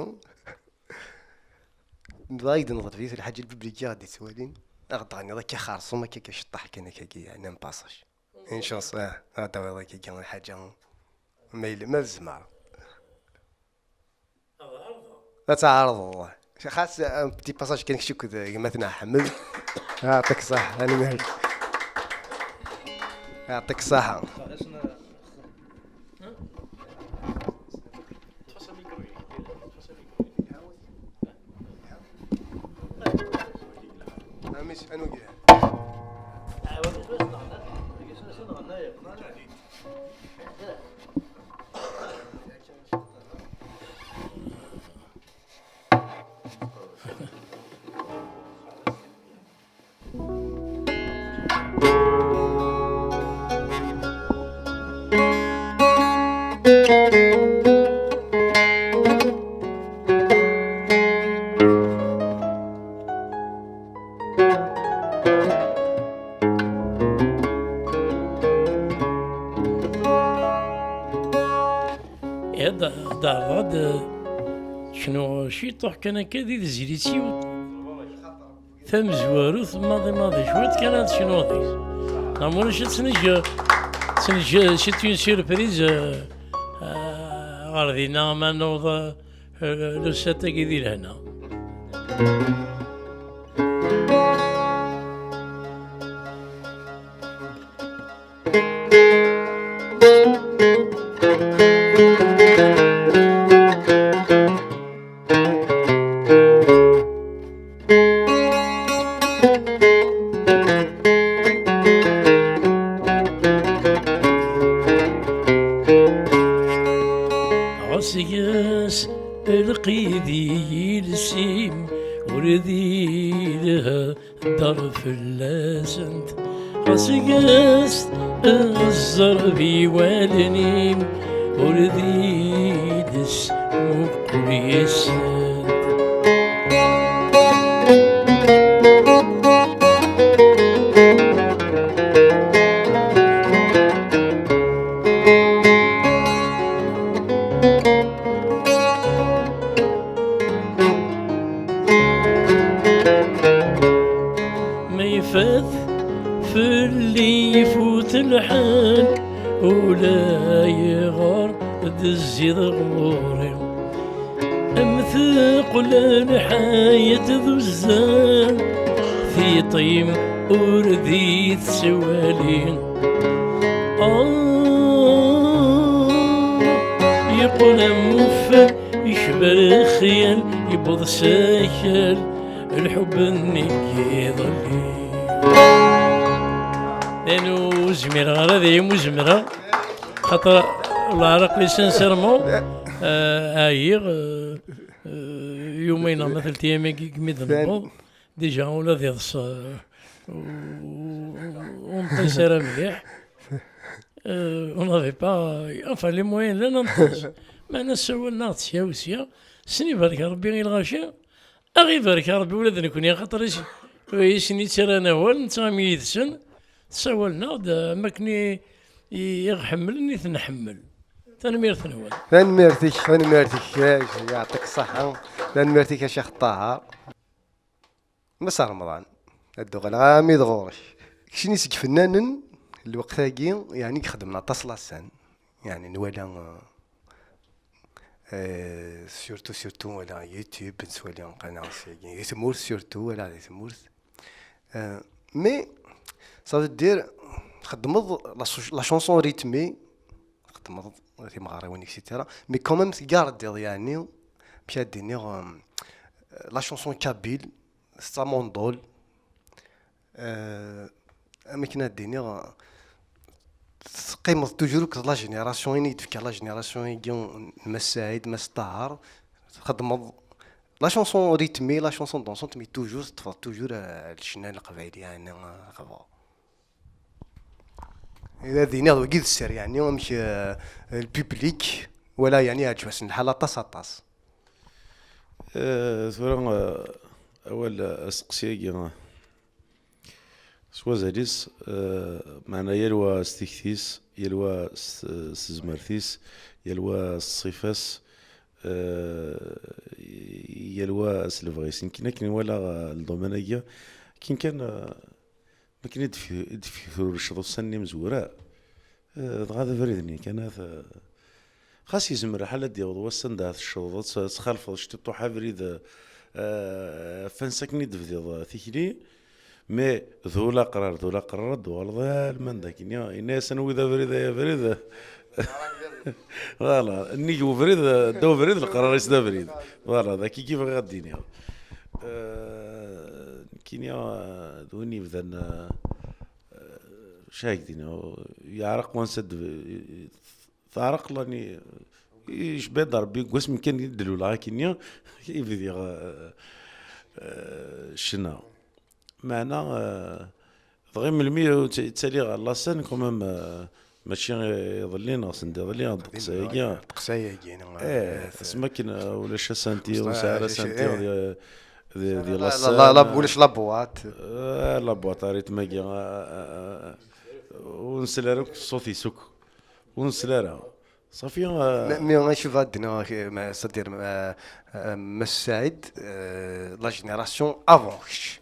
Nebɣa ad d-neḍleb yiwet lḥaǧa i public i ɣ-d-yettwalin. Ad ɣ-d-ɣenniḍ akka xerṣum, akka, akka ceṭṭaḥ kan, akka, akka, yeɛni am passage. Une chance, ah, ad d-tawiḍ akka, akka lḥaǧa. Ma yella, ma tzemreḍ. Ad tɛerḍeḍ. Xas, un petit passage kan kečč akked gma-tneɣ Ḥmed. Yeɛṭik ṣṣeḥḥa, tanemmirt. Yeɛṭik ṣṣeḥḥa. Amis, anwa i yelhan? Ad d-ɛerḍeɣ ad d-cnuɣ ciṭuḥ kan akka di tezlit-iw tamezwarut, maḍi maḍi cwiṭ kan ad cnuɣ deg-s. Neɣ ma ulac ad tt-neǧǧ, ad tt-neǧǧ, c'est une surprise, euh, euh, Ɣer dinna ma newweḍ, eh, le sept-agi di lehna. Ɣas ges lqid i yiles-im, ur d-ilha dder fell-asent. Ɣas ges ẓẓerb i wallen-im, ur d-iles muqel yes-sent. Ma ifat fell-i ifut lḥal, ula yeɣer d-zziḍ ɣur-i. Am teqqel lḥayat d uzzal, tiṭ-im ur d-iyi-tettwali. Ah, yeqqel am uffal, yekber xyal, yewweḍ s akal, lḥubb-nni n yiḍelli. Anu ur zmireɣ ara, dayem ur zemreɣ, xaṭer leɛraq-nni, sincèrement, euh, ɛyiɣ, euh, euh, yumayen neɣ ma telt ayyam-agi i mi d-newweḍ. Déjà, ula d iḍes, euh, ur, ur neṭṭis ara mliḥ. Euh, on n'avait pas, enfin, les moyens llan ad neṭṭis. Meɛna ssawalen-aɣ-d sya u sya, sen ibarek Rebbi i lɣaci, a ɣ-ibarek Rebbi ula d nekni, axaṭer is-, isni ttarran awal, nettɣimi yid-sen, ssawalen-aɣ-d, am akken i, i, i ɣ-ḥemmlen i ten-nḥemmel. Tanemmirt-nwen. Tanemmirt-ik, tanemmirt-ik, eh, yeɛṭik ṣṣeḥḥa. Tanemmirt-ik a Ccix Ṭaher. Mass Remḍan, ad d-uɣaleɣ armi d ɣur-k. Keččini seg ifennanen, lweqt-agi, yeɛni, ixeddmen aṭas la scène. Yeɛni, nwala, euh, euh, surtout, surtout, wala YouTube, nettwali qanaɣ seg di tmurt, surtout, wala di tmurt. Euh, mais, ça veut dire, txeddmeḍ la ch-, la chanson rythmée, txeddmeḍ timɣariwin, et cetera. Mais quand même, tgardiḍ, yeɛni, amek ad d-iniɣ, euh, la chanson kabyle, s tamundol, euh, amek ad d-iniɣ, teqqimeḍ toujours akked la génération, ayen i d-tefka la génération-agi n Mass Saɛid, Mass Ṭaher, txeddmeḍ la chanson rythmée, la chanson dansante, mais toujours teṭṭfeḍ toujours, euh, lecna n leqbayel, yeɛni, euh, xeḍbeɣ. Ad iniɣ d wagi d sser, yeɛni, amek, euh, le public, wala, yeɛni, yeɛǧeb-asen lḥal aṭas, aṭas. Eh, tura, eh, awal, eh, asteqsi-agi, eh, s wazal-is, eh, meɛna yal wa s tikti-s, yal wa s, s tezmert-is, yal wa s ṣṣifa-s, eh, yal wa s lebɣi-s. Nekkin akken walaɣ, eh, le domaine-agi, akken kan, eh, akken i d-fi-, i d-tefrurceḍ ussan-nni imezwura, eh, dɣa d abrid-nni kan ad, eh, xas yezmer lḥal ad d-yaweḍ wass anda tecceḍeḍ, ad t-, ad txalfeḍ ciṭuḥ abrid, eh, f ansa akken i d-tebdiḍ, eh, tikli, mais d ulaqrar, d ulaqrar ad d-tuɣaleḍ alma d akken. Yenna-yasen wid abrid ay abrid. Voilà, nnig ubrid, ddaw ubrid, leqrar-is d abrid. Voilà, d akiki bɣiɣ ad d-iniɣ. Eh, nekkini, eh, d win yebdan, eh, eh, cahak dina, yeɛreq wansa d-, teɛreq lani, yecba-d Rebbi deg wasmi kan i d-luleɣ akkenni, i bdiɣ, eh, eh, ccna. Meɛna, eh, dɣi melmi tt-, ttaliɣ ɣer la scène, quand même, eh, mačči iḍelli neɣ send iḍelli, ddeqs-agi. Ddeqs-agi, eh, eh, asmi akken, eh, ulac asanti, ur nesɛi ara asanti di, di, di la, la, la, la, scène. Ulac la boîte. Eh, la boîte à rythme-agi, eh, eh, eh, ur nsel ara akk ṣṣut-is akk. Ur nsel ara. Ṣafi, eh. Mais, mais acu va d-nniɣ, eh, ma, c'est-à-dire, eh, eh, Mass Saɛid, eh, la génération avant kečč.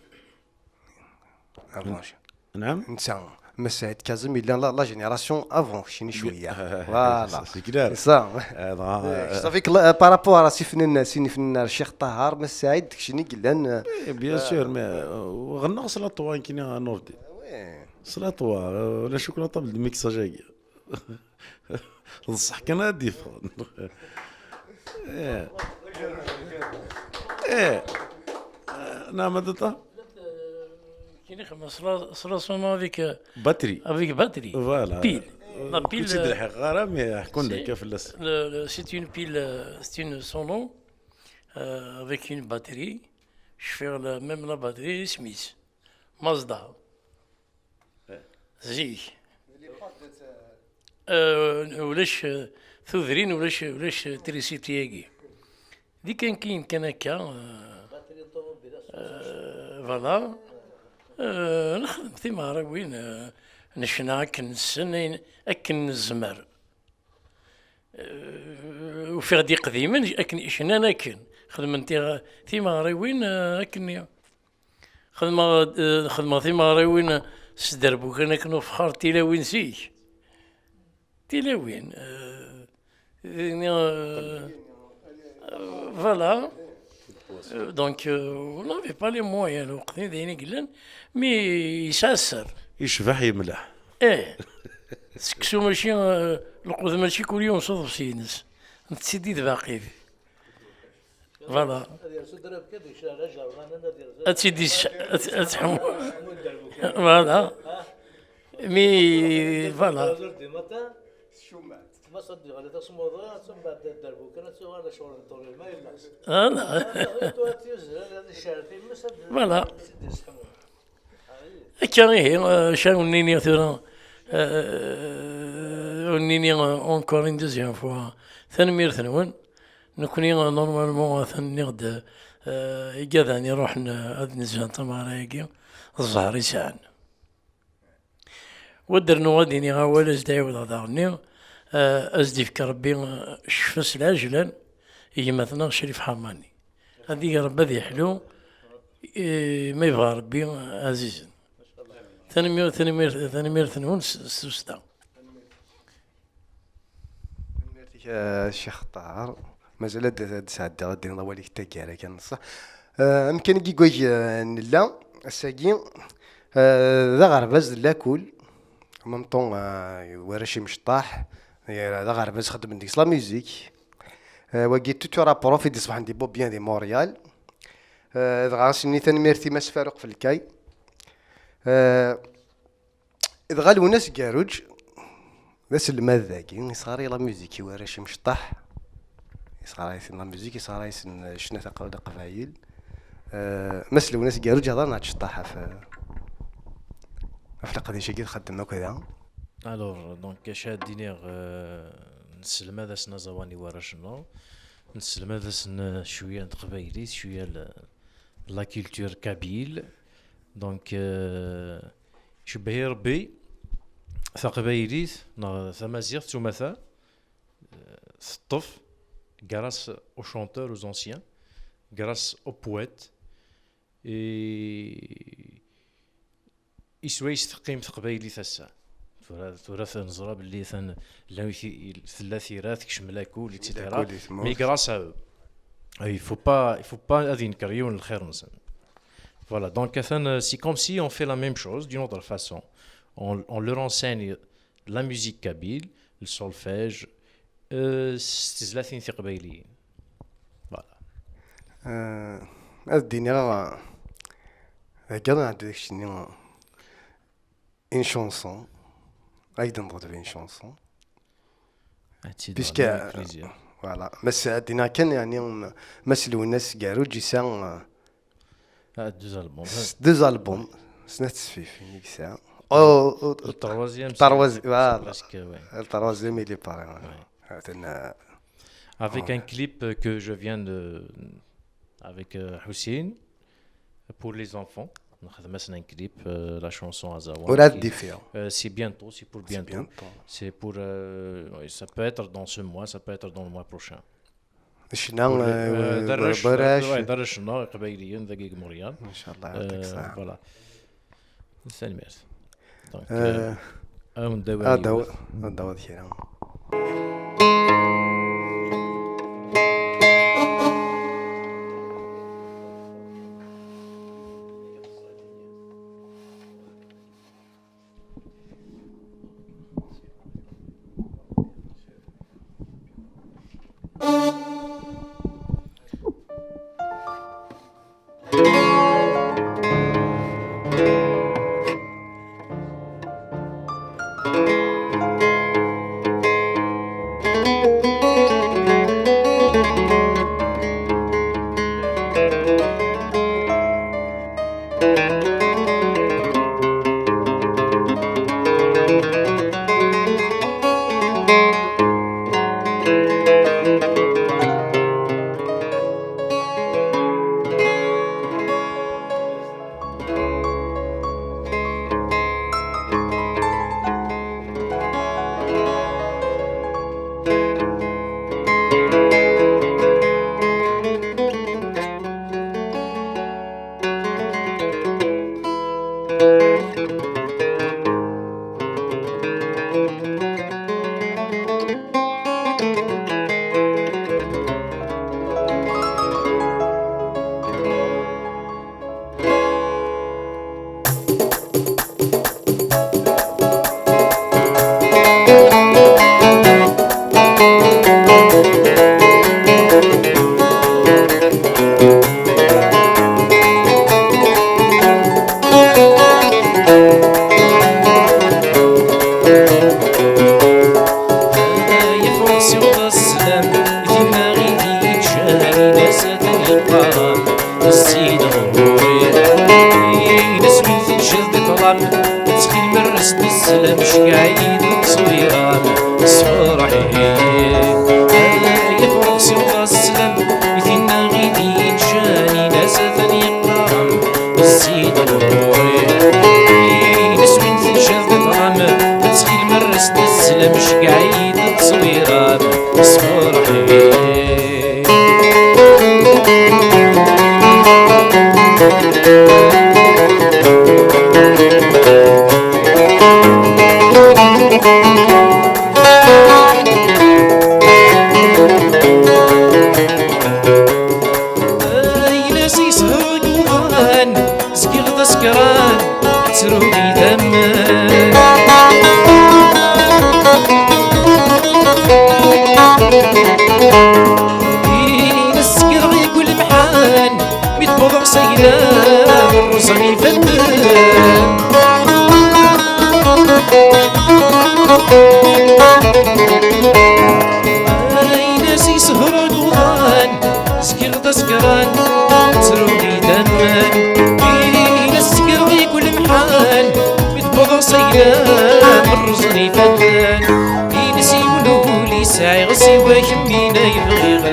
Avant kečč. Naɛam. Netta. Mass Saɛid Kazem yella la, la génération avant keččini cwiya. Voilà. C'est clair. C'est ça. Euh, dɣa, euh, ça fait que, euh, par rapport à sin ifennanen, sin ifennanen ar Ccix Ṭaher, Mass Saɛid d keččini yellan, euh, eh, bien sûr, mais, euh, ɣennaɣ s la trois nekkini a Nordin. Ah ouais. S la trois, euh, la chocolat table de mixage-agi. D ṣṣeḥ kan ad d-yeffɣen. Eh. Eh. Neɛma d aṭa? Kini xedmeɣ s la, s la sono avec, euh, batterie. Avec batterie. Voilà. Pile. La pile, ur tt-id-lḥiqeɣ ara, mais ḥekkun-d akka fell-as. Le, le, c'est une pile, euh, c'est une sono, euh, avec une batterie. Je fais la, même la batterie, isem-is Mazda. Zik. Euh, ulac, euh, tudrin, ulac, ulac trisiti-agi. Di kan kiyen kan akka, euh, euh, voilà. Euh, nexdem timeɣriwin, euh, necna akken nessen, ayen, akken nezmer. Euh, ufiɣ-d iqdimen akken cnan akken. Xedmen tiɣ-, timeɣriwin, euh, akken. Xedmeɣ, eh, xedmeɣ timeɣriwin s dderbukan akken ufexxar, tilawin zik. Tilawin, eh, eh, voilà. Eh, donc, eh, on n'avait pas les moyens, lweqt-nni d ayen i yellan, mi yesɛa sser. Yecbeḥ yemleḥ. Eh, seksu mačči, eh, lqut mačči kul yiwen s uḍebsi-ines. Nettili d baqit. Voilà. Ad yersu ddrebk, ad yecɛel ajerɣanen, ad yersu. Ad tt-id-yesc-, ad, ad tḥemmu. Voilà. Mi, voilà. Di matin, ma s-, ad d-yeɣli tasmuḍi, ad tembeɛd dderbukan, ad tuɣal lecɣel n ṭuli, ma yella. Voilà. Ad yecɛel times, ad, voilà, ad tt-id-yesḥemmu. Akka ihi, eh, acu ara wen-nini tura, eh, ur nini, eh, encore une deuxième fois, tanemmirt-nwen. Nekkni, eh, normalement, atan nniɣ-d, eh, igad-a iruḥen, eh, ad nezhen tameɣra-agi, ẓẓher i sɛan. Wa d-rnuɣ ad iniɣ awal, ad s-d-ɛiwdeɣ daɣen-nni, eh, ad s-d-ifk Rebbi, eh, ccfa s lɛejlan, i gma-tneɣ Crif Ḥamani. Ad ig Rebbi ad iḥlu, eh, ma yebɣa Rebbi, ɛzizen. Tanemmirt, tanemmirt, tanemmirt-nwen s, s tussda. Tanemmirt-ik, a Ccix Ṭaher. Mazal ad, ad d-sɛeddiɣ, ad d-iniḍ awal-ik taggara kan, ṣṣeḥ. Eh, amkan i yegwag, eh, nella ass-agi, eh, d aɣerbaz d lakul. En même temps, eh, warrac imecṭaḥ, eh, d aɣerbaz xeddmen deg-s la musique. Eh, wagi tutura prof i d-iṣebḥen di Bobien di Montréal. Eh, dɣa as-nini tanemmirt i Mass Faruq Felkay. Eh, dɣa Lwennas Garuǧ, d aselmad dagi, yesɣaray la musique i warrac imecṭaḥ. Yesɣaray-asen la musique, yesɣaray-asen ccna taqbaylit. Eh, Mass Lwennas Garuǧ, hḍer neɣ tceṭṭaḥ ɣef, ɣef leqdic-agi txeddem akk da? Alors, donc, acu ad d-iniɣ, euh, nesselmad-asen aẓawan i warrac-nneɣ, nesselmad-asen, euh, cwiya n teqbaylit, cwiya l-, la culture kabyle. Donc, euh, cebbeḥ i Rebbi, taqbaylit neɣ tamaziɣt s umata, euh, teṭṭef grâce aux chanteurs, aux anciens, grâce aux poètes, et i swayes teqqim teqbaylit ass-a. Tura, tura neẓra belli atan llan ti-, tella tira tekcem lakul, et cetera. Lakul i tmurt. Mais grâce à eux. Il faut pas, il faut pas ad yenker yiwen lxir-nsen. Voilà, donc atan, euh, c'est comme si on fait la même chose d'une autre façon. On, on leur enseigne la musique kabyle, le solfège, euh, s tezlatin tiqbayliyin. Voilà. Euh, ad d-iniɣ, euh, d akka ad nɛeddi deg keččini, euh, une chanson. Ad d-nḍelb une chanson. Ad tt-id-, puisque, avec plaisir. Voilà. Mass, ad d-iniɣ kan, yeɛni, um, Mass Lwennas Garuǧ yesɛa, euh, Ah, deux albums. S-, deux albums. Snat tesfifin i yesɛa. Oh, oh, le troisième, c'est, troisième, c'est voilà, presque, ouais. Le troisième, il est pareil, ouais. Ouais. Attends, euh, avec un clip, euh, que je viens de, avec, euh, Hussein, pour les enfants. Nxedm-asen un clip, euh, la chanson Azawan. Ur ad qui, d-ifi. Euh, c'est bientôt, c'est pour bientôt. C'est bientôt. C'est pour, euh, oui, ça peut être dans ce mois, ça peut être dans le mois prochain. Ccna, pour, euh, euh, d arrac, d arrac, ouais, d arrac-nneɣ iqbayliyen dagi deg Montréal. Inchallah, euh, yɛṭik ṣṣeḥḥa. Voilà. Tanemmirt. Donc, euh, ad wen-d-awiɣ ad d-awiḍ kra. Ay afrux siweḍ-as sslam i tinna i d-yeǧǧan, in-as atan yeqqar-am Ssid ɣur-i. Ines win teǧǧiḍ di ṭṭlam, ttxil merres-d sslam, ceggeɛ-iyi-d ttṣewwiran, sferḥ-iyi. Ay afrux siweḍ-as sslam i tinna i d-yeǧǧan, in-as atan yeqqar-am Ssid ɣur-i. Ines win teǧǧiḍ di ṭṭlam, ttxil merres-d sslam, ceggeɛ-iyi-d ttṣewwiran, sferḥ-iyi. Ayla-s yesher deg uḍan, zgiɣ d asekran, ttruɣ idammen. Ines sekkreɣ yakk lemḥan, mi d-wwḍeɣ s ayla, rrẓen ifadden. Ayla-s yesher deg uḍan, zgiɣ d asekran, ttruɣ idammen. Ines sekkreɣ yakk lemḥan, mi d-wwḍeɣ s ayla, rrẓen ifadden. Ines yiwen ul i sɛiɣ, siwa kemm i bɣiɣ,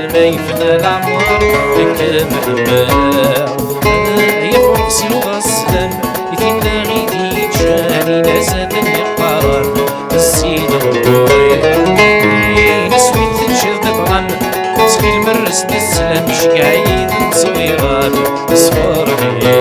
lma yefna leɛmer, nekk ḥemmleɣ. Ay afrux siweḍ-as sslam i tinna i d-yeǧǧan, in-as atan yeqqar-am Ssid ɣur-i. Ines win teǧǧiḍ di ṭṭlam, ttxil merres-d sslam, ceggeɛ-iyi-d ttṣewwiran, sferḥ-iyi.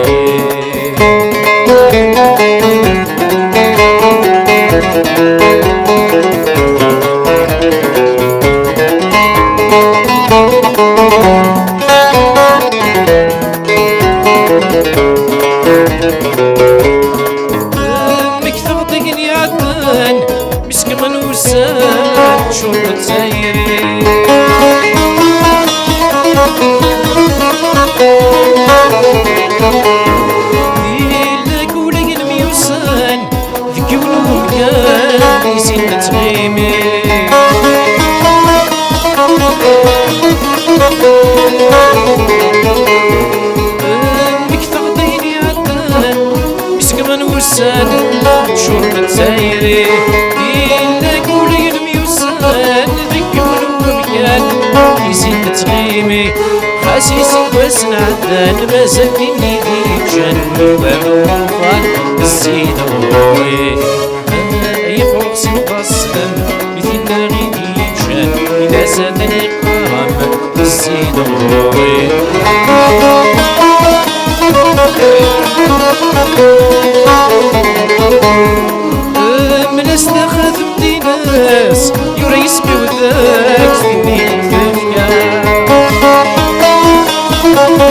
Mmektaɣ-d ayen iɛeddan, mi s-kemmlen wussan, tcurreḍ tayri. Yella kul ayen myussan, deg yiwen umkan i sin nettɣimi. Mmektaɣ-d ayen iɛeddan, mi s-kemmlen wussan, tcurreḍ tayri. Yella kul ayen myussan, deg yiwen umkan i sin nettɣimi. Xas iseggasen ɛeddan, mazal tin i d-yeǧǧan, nugar uḍan, Ssid ɣur-i. Ay afrux siweḍ-as sslam i tinna i d-yeǧǧan, in-as atan yeqqar-am Ssid ɣur-i. S taxatemt-ines yura yisem-iw deg-s imi tefka. Neɣ ma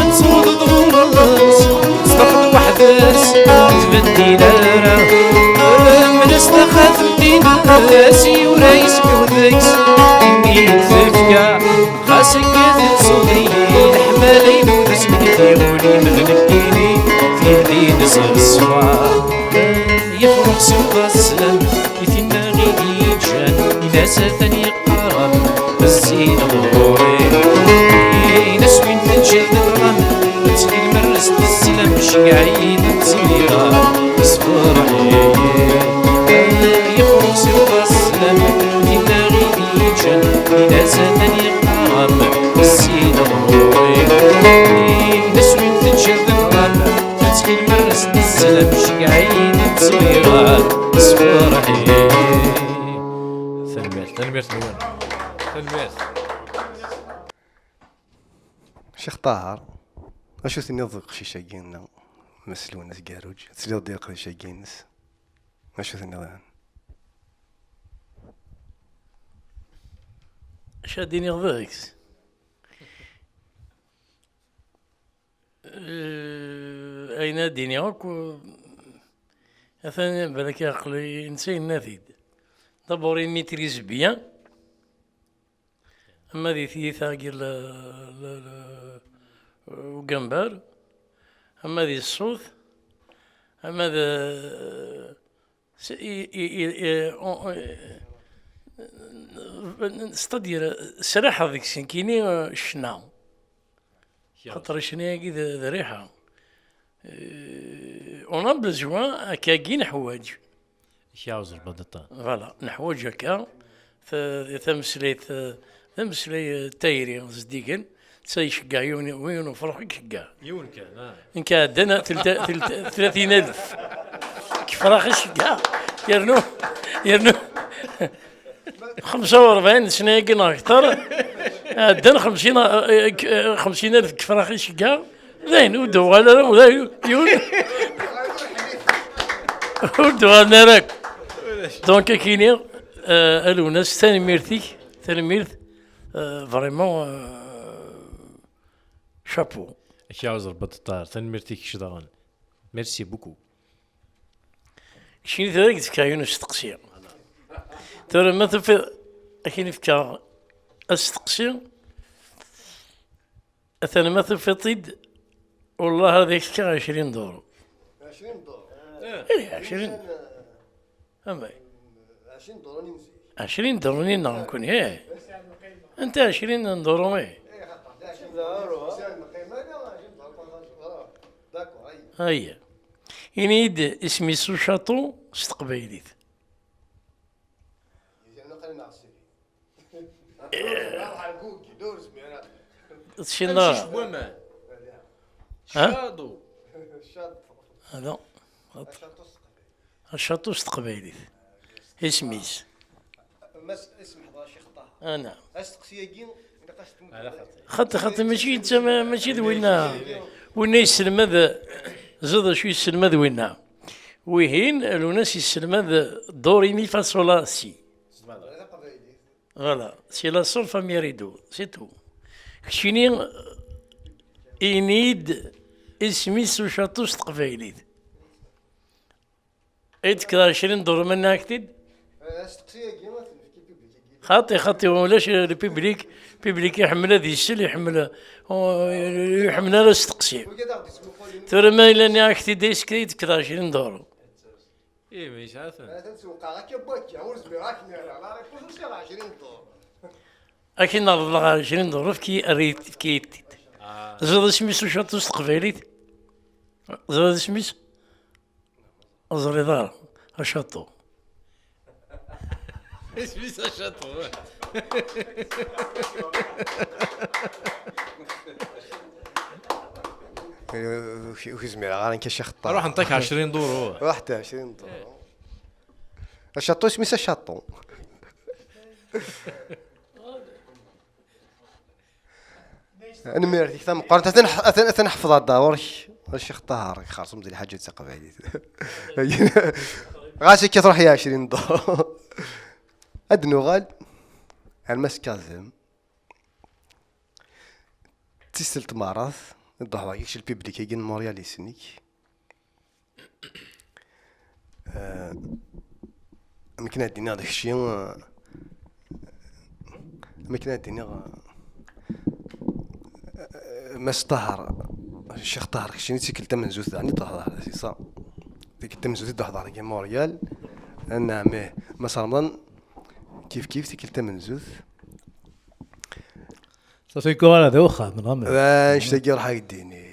tettruḍ ɣur-s, tettruḥ weḥd-s, ur tbeddil ara. Mel-as taxatemt-ines yura yisem-iw deg-s imi tefka. Ɣas akka tettuḍ-iyi leḥmala-inu d asmekti, ul-im d nekkini, tildi neẓra ṣṣwab. Yefruḥ s sslam i tinna i d-yeǧǧan, in-as atan yeqqar-am zzi-d ɣur-i. In-as win teǧǧiḍ d ṭṭlam, ttxil mer-as-d sslam, ceggeɛ-iyi-d ttẓiɣa, sferḥ-iyi. Yefruḥ s sslam i tinna i d-yeǧǧan, in-as atan yeqqar-am zzi-d ɣur-i. In-as win teǧǧiḍ d ṭṭlam, ttxil mer-as-d sslam, ceggeɛ-iyi-d ttẓiɣa, sferḥ-iyi. Tanemmirt, tanemmirt-nwen. Tanemmirt. Ccix Ṭaher, acu tenniḍ deg uqcic-agi-nneɣ, Mass Lwennas Garuǧ? Tesliḍ-d i leqdic-agi-ines? Acu tenniḍ ihi? Acu ad d-iniɣ deg-s? Eh, ayen ad d-iniɣ akk, atan balak aql-i netta yenna-t-id. D'abord, il maîtrise bien. Ama di tyita-agi n le-, le-, le-, ugambar, ama di ṣṣut, ama d, s-, i, i, i, i, on-, c'est-à-dire, sraḥeɣ deg-s nekkini, eh, ccna. Xaṭer ccna-agi d, d rriḥa. Eh, on a besoin, akkagi neḥwaǧ. Voilà, neḥwaǧ akka ta-, tameslayt, eh, d ameslay, eh, tayri zeddigen, ta iceggeɛ yiwen, yiwen ufrux i iceggeɛ. Yiwen kan, ah. Nekk ɛeddan telta-, telta-, tlatin alef. Kefrax iceggeɛ. Yernu, yernu. Xemsa u rebɛin sna-agi neɣ akter, ɛeddan xemsin, eh, eh, xemsin alef kefrax iceggeɛ. Dayen, ur d-uɣal ara, ula yiwen. Ur d-uɣalen ara akk. Donc, ad k-iniɣ, eh, a Lwennas, tanemmirt-ik, tanemmirt, eh, vraiment, eh, chapeau. Ak yaɛuz Rebbi a Ṭṭar, tanemmirt-ik kečč daɣen. Merci beaucoup. Keččini tura ad k-d-fkeɣ yiwen usteqsi. Tura ma tufiḍ, ad k-in-fkeɣ asteqsi. Atan ma tufiḍ-t-id, wellah ad ak-fkeɣ ɛecrin duru. Ɛecrin duru? Ih, ɛecrin. Amay. Ɛecrin duru-nni neɣ nekkni, ih. Anta ɛecrin n duru, ih. Ih, xaṭer d ɛecrin duru. Ih. Ini-yi-d isem-is ucaṭu s teqbaylit. Tcina. Amcic n waman. Ha? Caḍu. Hada. Acaṭu s teqbaylit. Isem-is. Mas, ismeḥḍ a Ccix Ṭaher. Ah, naɛam. Asteqsi-agi, ilaq ad s-tmuddeḍ. Xaṭi, xaṭi, mačči d tama-, mačči d winna. Winna yesselmad, ẓid acu yesselmad winna. Wihin, Lwennas yesselmad do, ré, mi, fa, sol, la, si. Voilà, c'est la sol, fa, mi, ré, do, c'est tout. Keččini, ini-d isem-is ucaṭu s teqbaylit. Ay d-tekkeḍ ɛecrin duru ma nniɣ-ak-t-id? Asteqsi-agi, ad t-nefk i public-agi. Xaṭi, xaṭi, ulac le public, public iḥemmel ad isel, iḥemmel, ur iḥemmel ara asteqsi. Wigi ad aɣ-d-ismuqqulen. Tura ma yella nniɣ-ak-t-id, ask ay d-tekkeḍ ɛecrin duru? Ih, ma yesɛa-ten. Atan sewqeɣ akka n wakka, ur zmireɣ ad k-nniɣ, la réponse ur sɛiɣ ɛecrin duru. Akken ad reḍleɣ ɛecrin duru, efk-iyi, err-iyi-t-id. Ah. Ẓriḍ isem-is ucaṭu s teqbaylit? Ẓriḍ isem-is? Ur ẓriḍ ara, acaṭu. Isem-is acaṭu. Ur k-, ur k-zmireɣ ara nekk, a Ccix Ṭaher. Ruḥ nṭak ɛecrin duru. Ruḥ-d ɛecrin duru. Acaṭu, isem-is acaṭu. Tanemmirt-ik tameqqrant. Atan ḥ-, atan, atan ḥefḍeɣ-d ɣur-k. Ccix Ṭaher ixerṣum di lḥaǧa d taqbaylit. Ɣas akka truḥ i ɛecrin dollar. Ad nuɣal ar Mass Kazem. D tiselt meṛṛat, d ddehṛ-agi kečč lpiblik-agi n Montréal yessen-ik. Eh, amek ad d-iniɣ d kečči, eh, amek ad d-iniɣ, eh, Mass Ṭaher, Ccix Ṭaher, keččini d tikkelt tamenzut daɣen i d-hḍeṛ, c'est ça. Tikkelt tamenzut i d-hḍeṛ deg Montréal. Anɛam, ih. Mass Remḍan, kif kif, tikkelt tamenzut. Ur ttafeɣ ara d uxxam, neɣ amek? Anect-agi ruḥ ak-d-ini.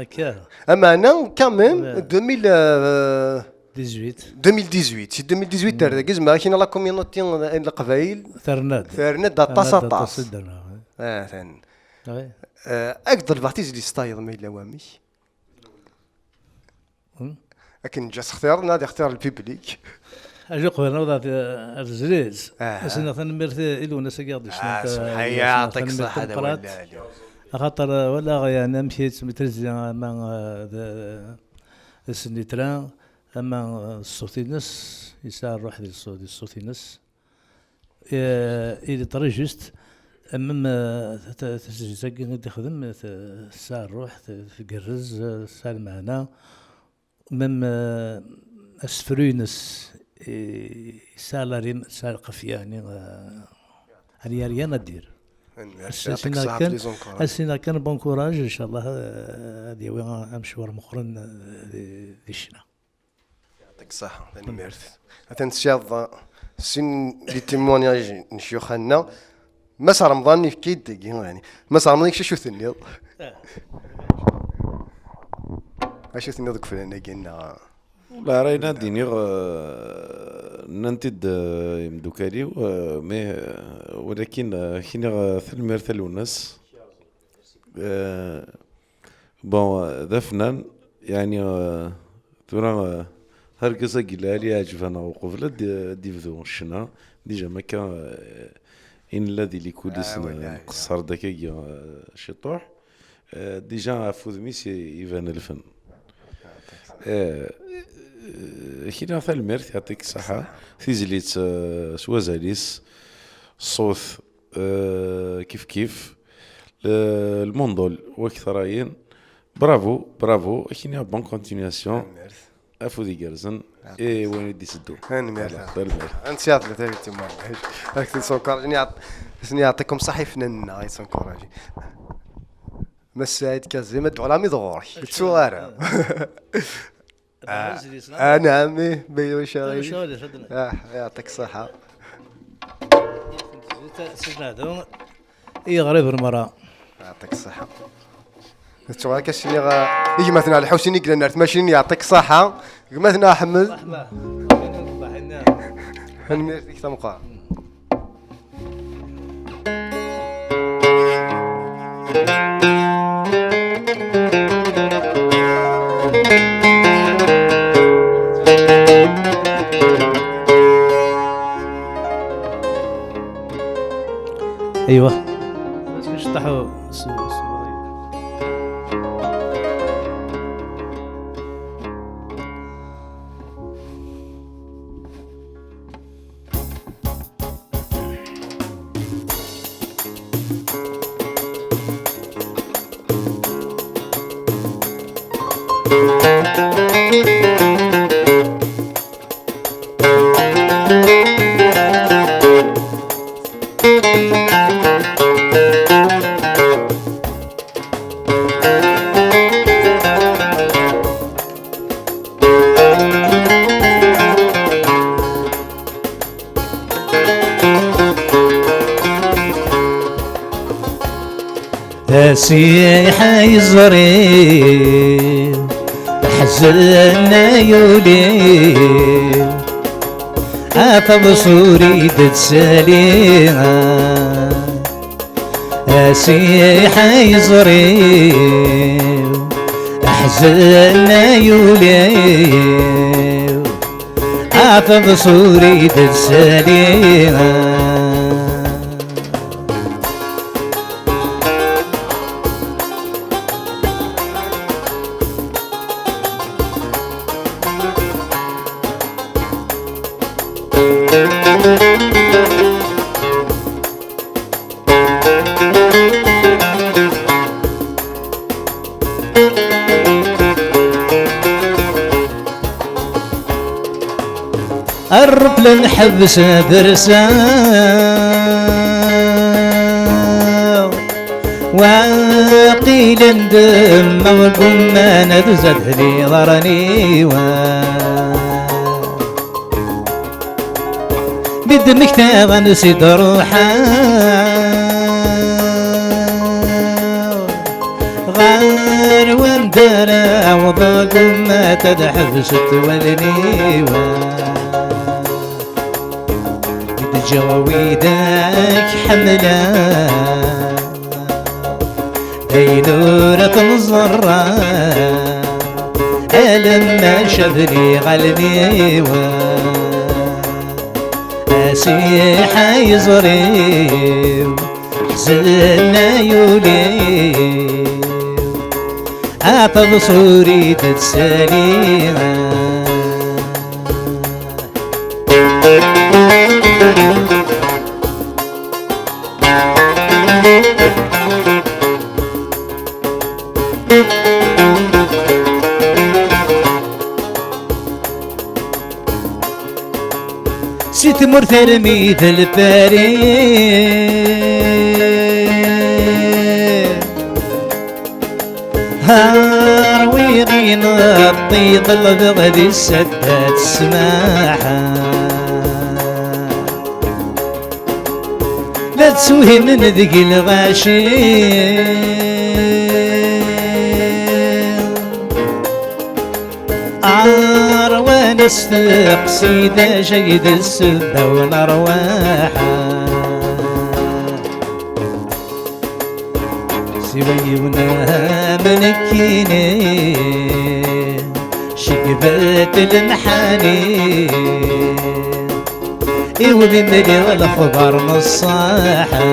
Akka. Ameɛna, quand même, Ouais. deux mille, euh, dix-huit. deux mille dix-huit. Si deux mille dix-huit ar dagi, zemreɣ ad k-iniɣ la communauté n Leqbayel. Terna-d. Terna-d aṭas, terna-d aṭas. Aṭas i d-terna, ouais. Ah, ten-, Ouais. Euh, ad k-ḍelbeɣ tizlit s tayeḍ, ma yella wamek. Hmm? Akken ǧǧa textireḍ, nadi xtir lpiblik. Acu qbel newḍ ar, ar tezlit. Aha. Asen-nneɣ tanemmirt i Lwennas-agi i ɣ-d-yecnan. Ah, ta-, semḥ-iyi, asen-nneɣ tanemmirt tameqqrant. Axaṭer, eh, walaɣ, yeɛni, amek i yettmetrizzi ama, eh, d, d snitra, ama, eh, ṣṣut-ines, yesɛa rruḥ di ṣṣu-, di ṣṣut-ines. Eh, il est très juste. Même, eh, ta-, ta-, tasejjit-agi i d-ixdem, eh, t-, tesɛa rruḥ, t-, tgerrez, eh, tesɛa lmeɛna. Même, eh, asefru-ines, eh, yesɛa la rime, yesɛa lqefya, yani, eh, il y a rien à dire. Anemmirt, ass-, yɛṭik ass-inna ṣṣeḥḥa, kan, plus encore. Ass-inna kan, bon courage, inchallah, eh, ad yawi a-, amecwar meqqren, eh, di, di ccna. Yɛṭik ṣṣeḥḥa, tanemmirt. Atan tesɛiḍ, eh, sin les témoignages n ccyuxa-nneɣ. Mass Remḍan yefka-d dagi, yani. Mass Remḍan, kečč acu tenniḍ? Ah. Acu tenniḍ deg ufran-agi, neɣ? Wala, ara yella ad d-iniɣ, eh, nnan-t-id, eh, imdukal-iw, eh, mais, eh, walakin, eh, k-iniɣ, eh, tanemmirt a Lwennas. Eh, bon, eh, d afnan, yani, eh, tura, eh, argaz-agi lɛali iɛǧeb-aneɣ uqbel ad d-, ad d-ibdu ccna. Déjà, ma akka, eh, i nella di les coulisses, ah, n-, wala, nqeṣṣer-d akkagi, eh, ciṭuḥ. Eh, déjà, ɣef wudem-is i-, iban lfen. Eh, eh, kina tanemmirt, yɛṭik ṣṣeḥḥa. Tizlit, eh, s wazal-is, ṣṣut, eh, kif kif. Le-, lmundul, wak tarayin. Bravo, bravo. Kina bonne continuation. Tanemmirt. Afud igerrzen. Yɛṭik. I wayen i d-iseddu. Tanemmirt. Voilà, tanemmirt. Ad nsiɛef la tayet i Muḥend. Ad k-t-id-sunkaṛajin, yɛṭ-, ad sen-yɛṭikum ṣṣeḥḥa ifnan-nneɣ, ad k-id-sunkaṛajin. Mass Saɛid Kazim, ad d-tuɣal armi d ɣur-k. Ur ttuɣ ara. Ah, ah, naɛam, ih, bayu icari. Ah, yɛṭik ṣṣeḥḥa. Sidna Ɛdu, i yeɣriben merra. Yɛṭik ṣṣeḥḥa. Nettuɣal akka s-iniɣ, i gma-tneɣ Lḥusin i yellan ar tmacinin, yɛṭik ṣṣeḥḥa. Gma-tneɣ Ḥmed. Tanemmirt-ik tameqqrant. Aywa. Ceṭṭaḥ s-, s-, Asiḥ ay iẓri-w, ḥzen ay ul-iw, a taḍsa ur i d-tsali. Asiḥ ay iẓri-w, ḥzen ay ul-iw, a taḍsa ur i d-tsali. Rruplan ḥebs dersa, waqil ndemmeɣ deg umman ad zad liḍarniwa. Mi d-mmektaɣ ansi d-ruḥeɣ ɣer wanda ara awḍeɣ, gummat ad ḥebsent wallen-iw. Mi d-ǧǧeɣ widak ḥemmleɣ, d ayen ur ten-ẓerreɣ, alamma cabli ɣallen-iw. Asiḥ ay iẓri-w, ḥzen ay ul-iw, a taḍṣuri d-tsali. Si tmurt armi d lpari, rwiɣ ineṭṭi ḍelbeɣ di saddat ssmaḥa. La ttwehhimen deg lɣaci, ṛwan asteqsi d acu ay d ssebba-w n ṛwaḥa. Siwa yiwen am nekkini, ceggbat lemḥani, iwumi mliɣ lexbar n ṣṣaḥa.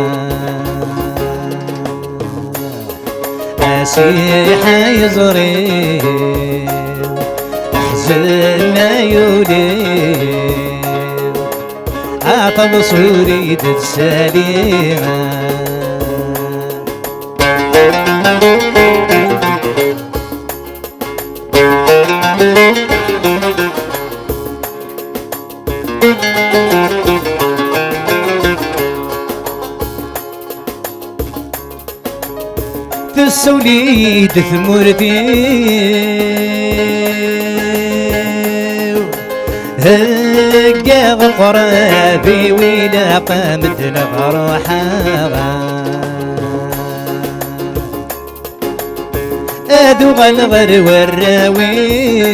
Asiḥ ay iẓri-w, ḥzen ay ul-iw, a taḍṣuri d-tsali. Tessuli-d tmurt-iw, heggaɣ uqrab-iw, ilaq medden ɣruḥeɣ. Ad uɣaleɣ ɣer warraw-iw,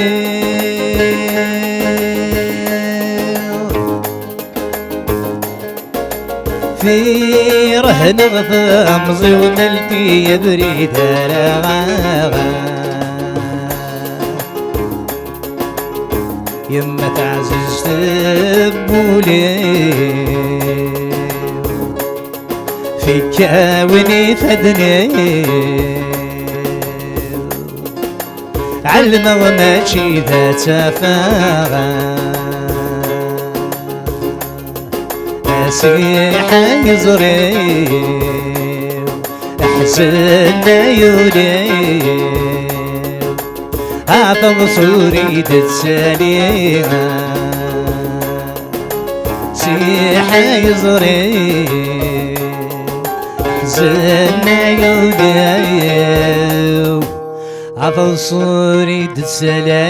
firehneɣ tamẓi-w, malti abrid ara aɣeɣ. Yemma taɛzizt n wul-iw, fik-awen ifadden-iw, ɛelmeɣ mačči d at afeɣ. Asiḥ ay iẓri-w, ḥzen ay ul-iw, a taḍṣuri d-tsali. Siḥ ay iẓri-w, ḥzen ay ul-iw, a taḍṣuri d-tsali.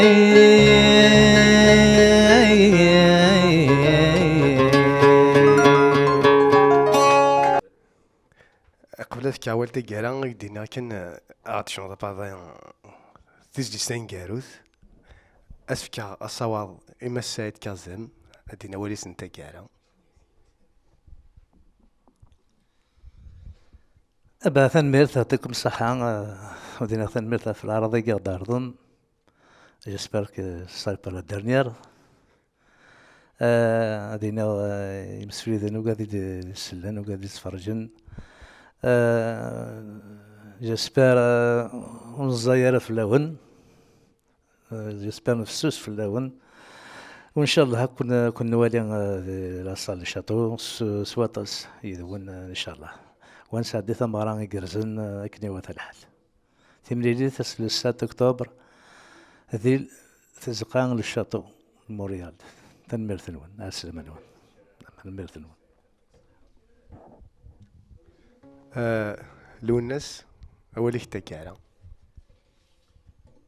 Qbel ad fkeɣ awal taggara, i k-d-iniɣ kan, eh, ad tecnuḍ apaḍay, tizlit taneggarut. Ad s-fkeɣ asawaḍ i Mass Saɛid Kazem, ad d-yini awal-is n taggara. Aba, tanemmirt, yeɛṭikum ṣṣeḥḥa, eh, ad d-iniɣ tanemmirt ɣef leɛraḍ i ɣ-d-ɛerḍem. J'espère que ça sera pas la dernière. Eh, ad iniɣ, eh, imsefliden ugar i d-isellen, ugar i d-ittferǧen. Eh, j'espère, eh, ur neẓẓay ara fell-awen. Eh, j'espère nefsus fell-awen. Ncallah ad ken-, ad ken-nwali, eh, di la salle du château s, s waṭas yid-wen, eh, ncallah. Wa nesɛeddi tameɣra igerrzen, eh, akken iwata lḥal. Timlilit ass le sept octobre di tzeqqa n le château de Montréal. Tanemmirt-nwen, ɛeslama-nwen. Tanemmirt-nwen. Eh, Lwennas, awal-ik taggara.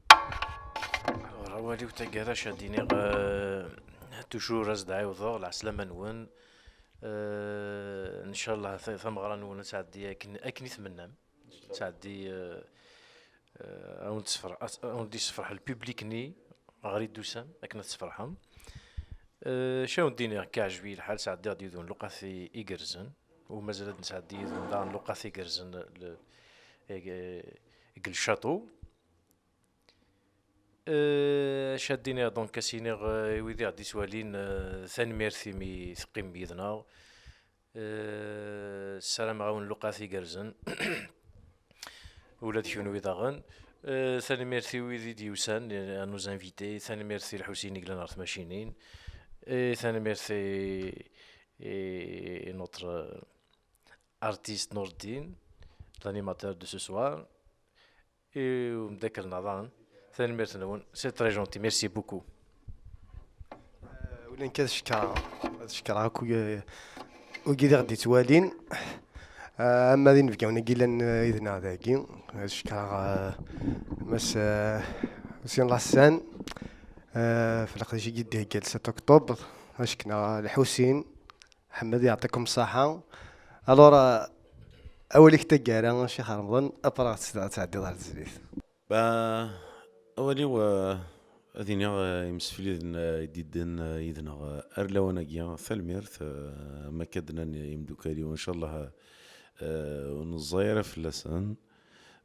Alors, awal-iw taggara, ad d-iniɣ, euh, toujours ad s-d-ɛiwdeɣ, lɛeslama-nwen. Euh, ncallah ta-, tameɣra-nwen ad tɛeddi akken, akken i tmennam. Ad tɛeddi, euh, euh, ad wen-d-tefreḥ-, ad wen-d-yessefreḥ lpiblik-nni ɣer i d-tusam, akken ad tfeṛḥem. Euh, acu ad wen-d-iniɣ, akka ɛejb-iyi lḥal, sɛeddiɣ-d yid-wen luqat i-, igerrzen. U mazal ad nesɛeddi yid-wen daɣen luqat igerrzen le-, deg, deg le château. Euh, acu ad d-iniɣ, donc, ad s-iniɣ, euh, i wid i ɣ-d-ittwalin, euh, tanemmirt imi teqqimem yid-neɣ. Euh, ssarameɣ-awen luqat igerrzen. Ula d kenwi daɣen. Euh, tanemmirt i wid i d-yusan, à nos invités. Tanemmirt i Lḥusin i yellan ɣer tmacinin. Et tanemmirt i, i notre, euh, artiste Nourdine, l'animateur de ce soir, et umeddakel-nneɣ daɣen. Tanemmirt-nwen, c'est très gentil, merci beaucoup. Euh, ula nekk ad cekkreɣ, ad cekkreɣ akk wigi, wigi i ɣ-d-ittwalin. Euh, ama d inebgawen-agi yellan, euh, yid-neɣ dagi, ad cekkreɣ, euh, Mass, euh, Hussin Lassan, euh, f leqdic i yi-d-ihegga le sept octobre, ad cekkreɣ Lḥusin, Ḥmed, yeɛṭikum ṣṣaḥa. Alors, euh, awal-ik taggara, a Ccix Remḍan, après ad tɛeddiḍ ɣer tezlit. Ba, awal-iw, euh, ad iniɣ, euh, imsefliden, euh, i d-yeddan, euh, yid-neɣ, euh, ar lawan-agi, tanemmirt, euh, am akka d-nnan yimdukal-iw, ncallah, euh, ur neẓẓay ara fell-asen.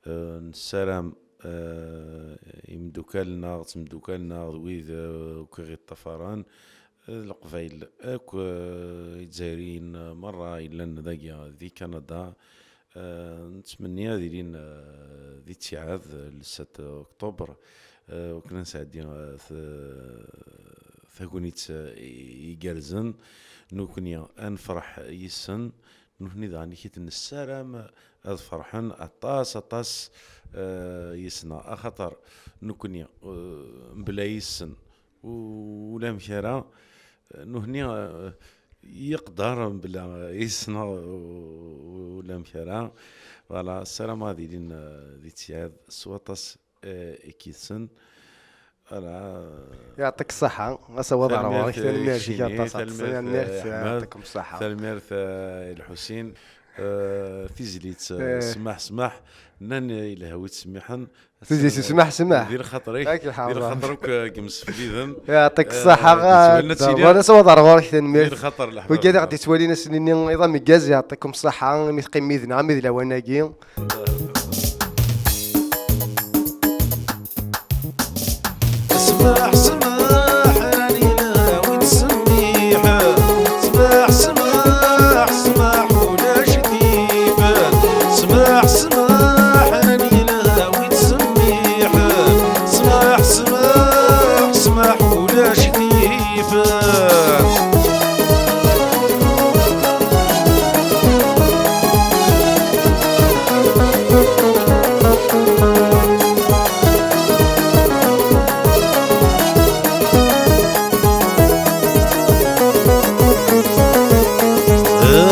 Euh, nessaram, euh, imdukal-nneɣ, d temdukal-nneɣ, d wid, euh, akk i ɣ-iṭṭafaren, Leqbayel akk, eh, Izzayriyen merra yellan dagi di Kanada, eh, nettmenni ad ilin, eh, di ttiɛad, eh, le sept octobre, eh, wakken ad nesɛeddi, eh, t-, tagnit, eh, igerrzen, nekkni ad nefreḥ yis-sen, nutni daɣen i t-nessaram ad ferḥen aṭas, aṭas, eh, yis-neɣ, axaṭer nekkni, eh, mebla yis-sen, u-, ulamek ara, eh, nutni, eh, yeqder mebla yis-neɣ, u-, u-, ulamek ara. Voilà, ssarameɣ ad ilin, eh, di ttiɛad s waṭas, eh, i k-yid-sen. Voilà. Yeɛṭik ṣṣeḥḥa, a Sawaḍ Rwaɣ, tanemmirt, eh, tanemmirt-ik aṭas, aṭas, tanemmirt, eh, Ḥmed, yeɛṭikum ṣṣeḥḥa. Tanemmirt, eh, i Lḥusin. Eh, tizlit, eh, eh, smaḥ, smaḥ, nnan yelha wi ttsemmiḥen. Tizlit, smaḥ, smaḥ. Di lxaṭer-ik, di lxaṭer-ik, eh, deg yimsefliden. Yeɛṭik ṣṣeḥḥa, eh, yettwalin ad tili. Wala Sawaḍ Rwaɣ, tanemmirt. Di lxaṭer, leḥbab. Wigad i ɣ-d-ittwalin ass-nni, iḍ ameggaz, yeɛṭikum ṣṣeḥḥa, imi teqqimem yid-neɣ, armi d lawan-agi. Smaḥ, smaḥ, rani la wi-d-semmiḥ. Smaḥ, smaḥ, smaḥ, ulac tif. Smaḥ, smaḥ, rani la wi-d-semmiḥ. Smaḥ, smaḥ, smaḥ, ulac tif.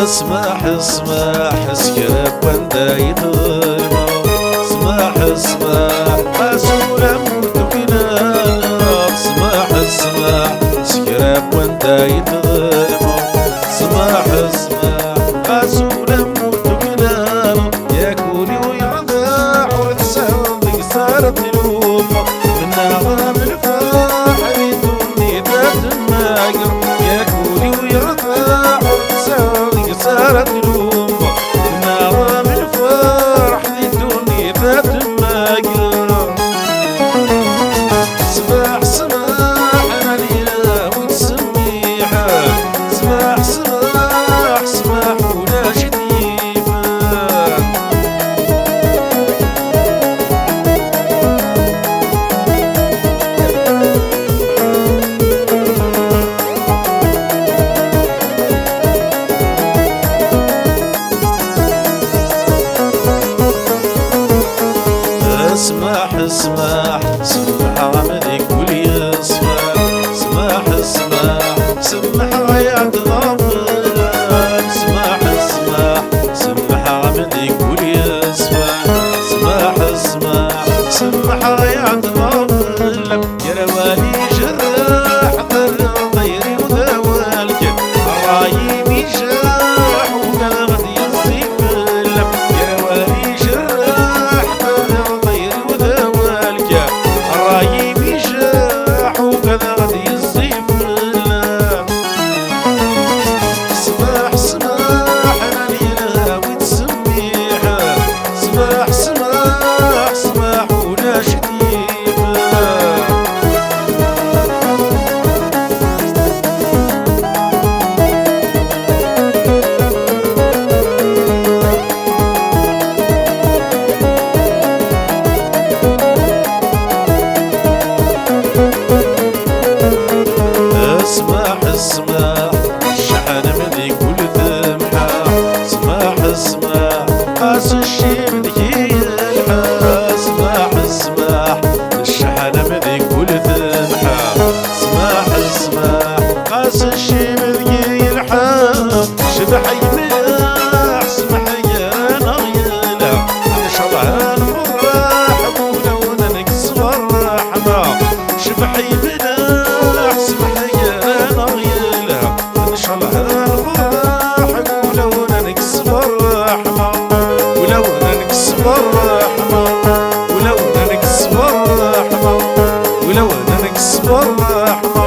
Smaḥ, smaḥ, s kra n wanda i tḍelmeḍ. Smaḥ, smaḥ, ɣas ur am-ur tuklaleḍ. Smaḥ, smaḥ, s kra n wanda i tḍelmeḍ. Smaḥ, smaḥ, ɣas ur am-ur tuklaleḍ. Yak ul-iw yerbeḥ, ur tsaɛeḍ deg-s ara tlumeḍ. Mennaɣ am lferḥ di ddunit ad temmager. Yak ul-iw yerbeḥ, ur tsaɛeḍ deg-s ara tlumeḍ. Mennaɣ am lferḥ di ddunit ad temmager. Smaḥ, smaḥ, a Lila, wi ttsemmiḥen. Smaḥ, smaḥ, smaḥ, ulac i t-yifen. Smaḥ, smaḥ, semmḥeɣ-am di kul yeṣfan. Smaḥ, smaḥ, Awal ijerreḥ, terreḍ ayri-w d awal kan. Ṛṛay-im ijerreḥ, ugadeɣ ad yeẓẓifel. Gar awal ijerreḥ, terreḍ ayri-w d awal kan. Ṛṛay-im ijerreḥ, ugadeɣ ad yeẓẓifel. Smaḥ, smaḥ, a yelha wi ttsemmiḥ. Smaḥ, smaḥ, smaḥ, ulac dima. Smaḥ, smaḥ, cḥal-am di kul temḥa. Smaḥ, smaḥ, xas cci-m deg-i yelḥa. Smaḥ, smaḥ, cḥal-am di kul temḥa. Smaḥ, smaḥ, xas cci-m deg-i yelḥa. Cbeḥ ay mleḥ, smeḥ-iyi-neɣ yelha. Ncallah nferreḥ, ulawen nekkes ṛṛeḥma. Cbeḥ ay mleḥ, smeḥ-iyi-neɣ yelha. Ncallah nferreḥ, ulawen nekkes ṛṛeḥma. Ulawen nekkes ṛṛeḥma. Ulawen nekkes ṛṛeḥma. Ulawen nekkes ṛṛeḥma.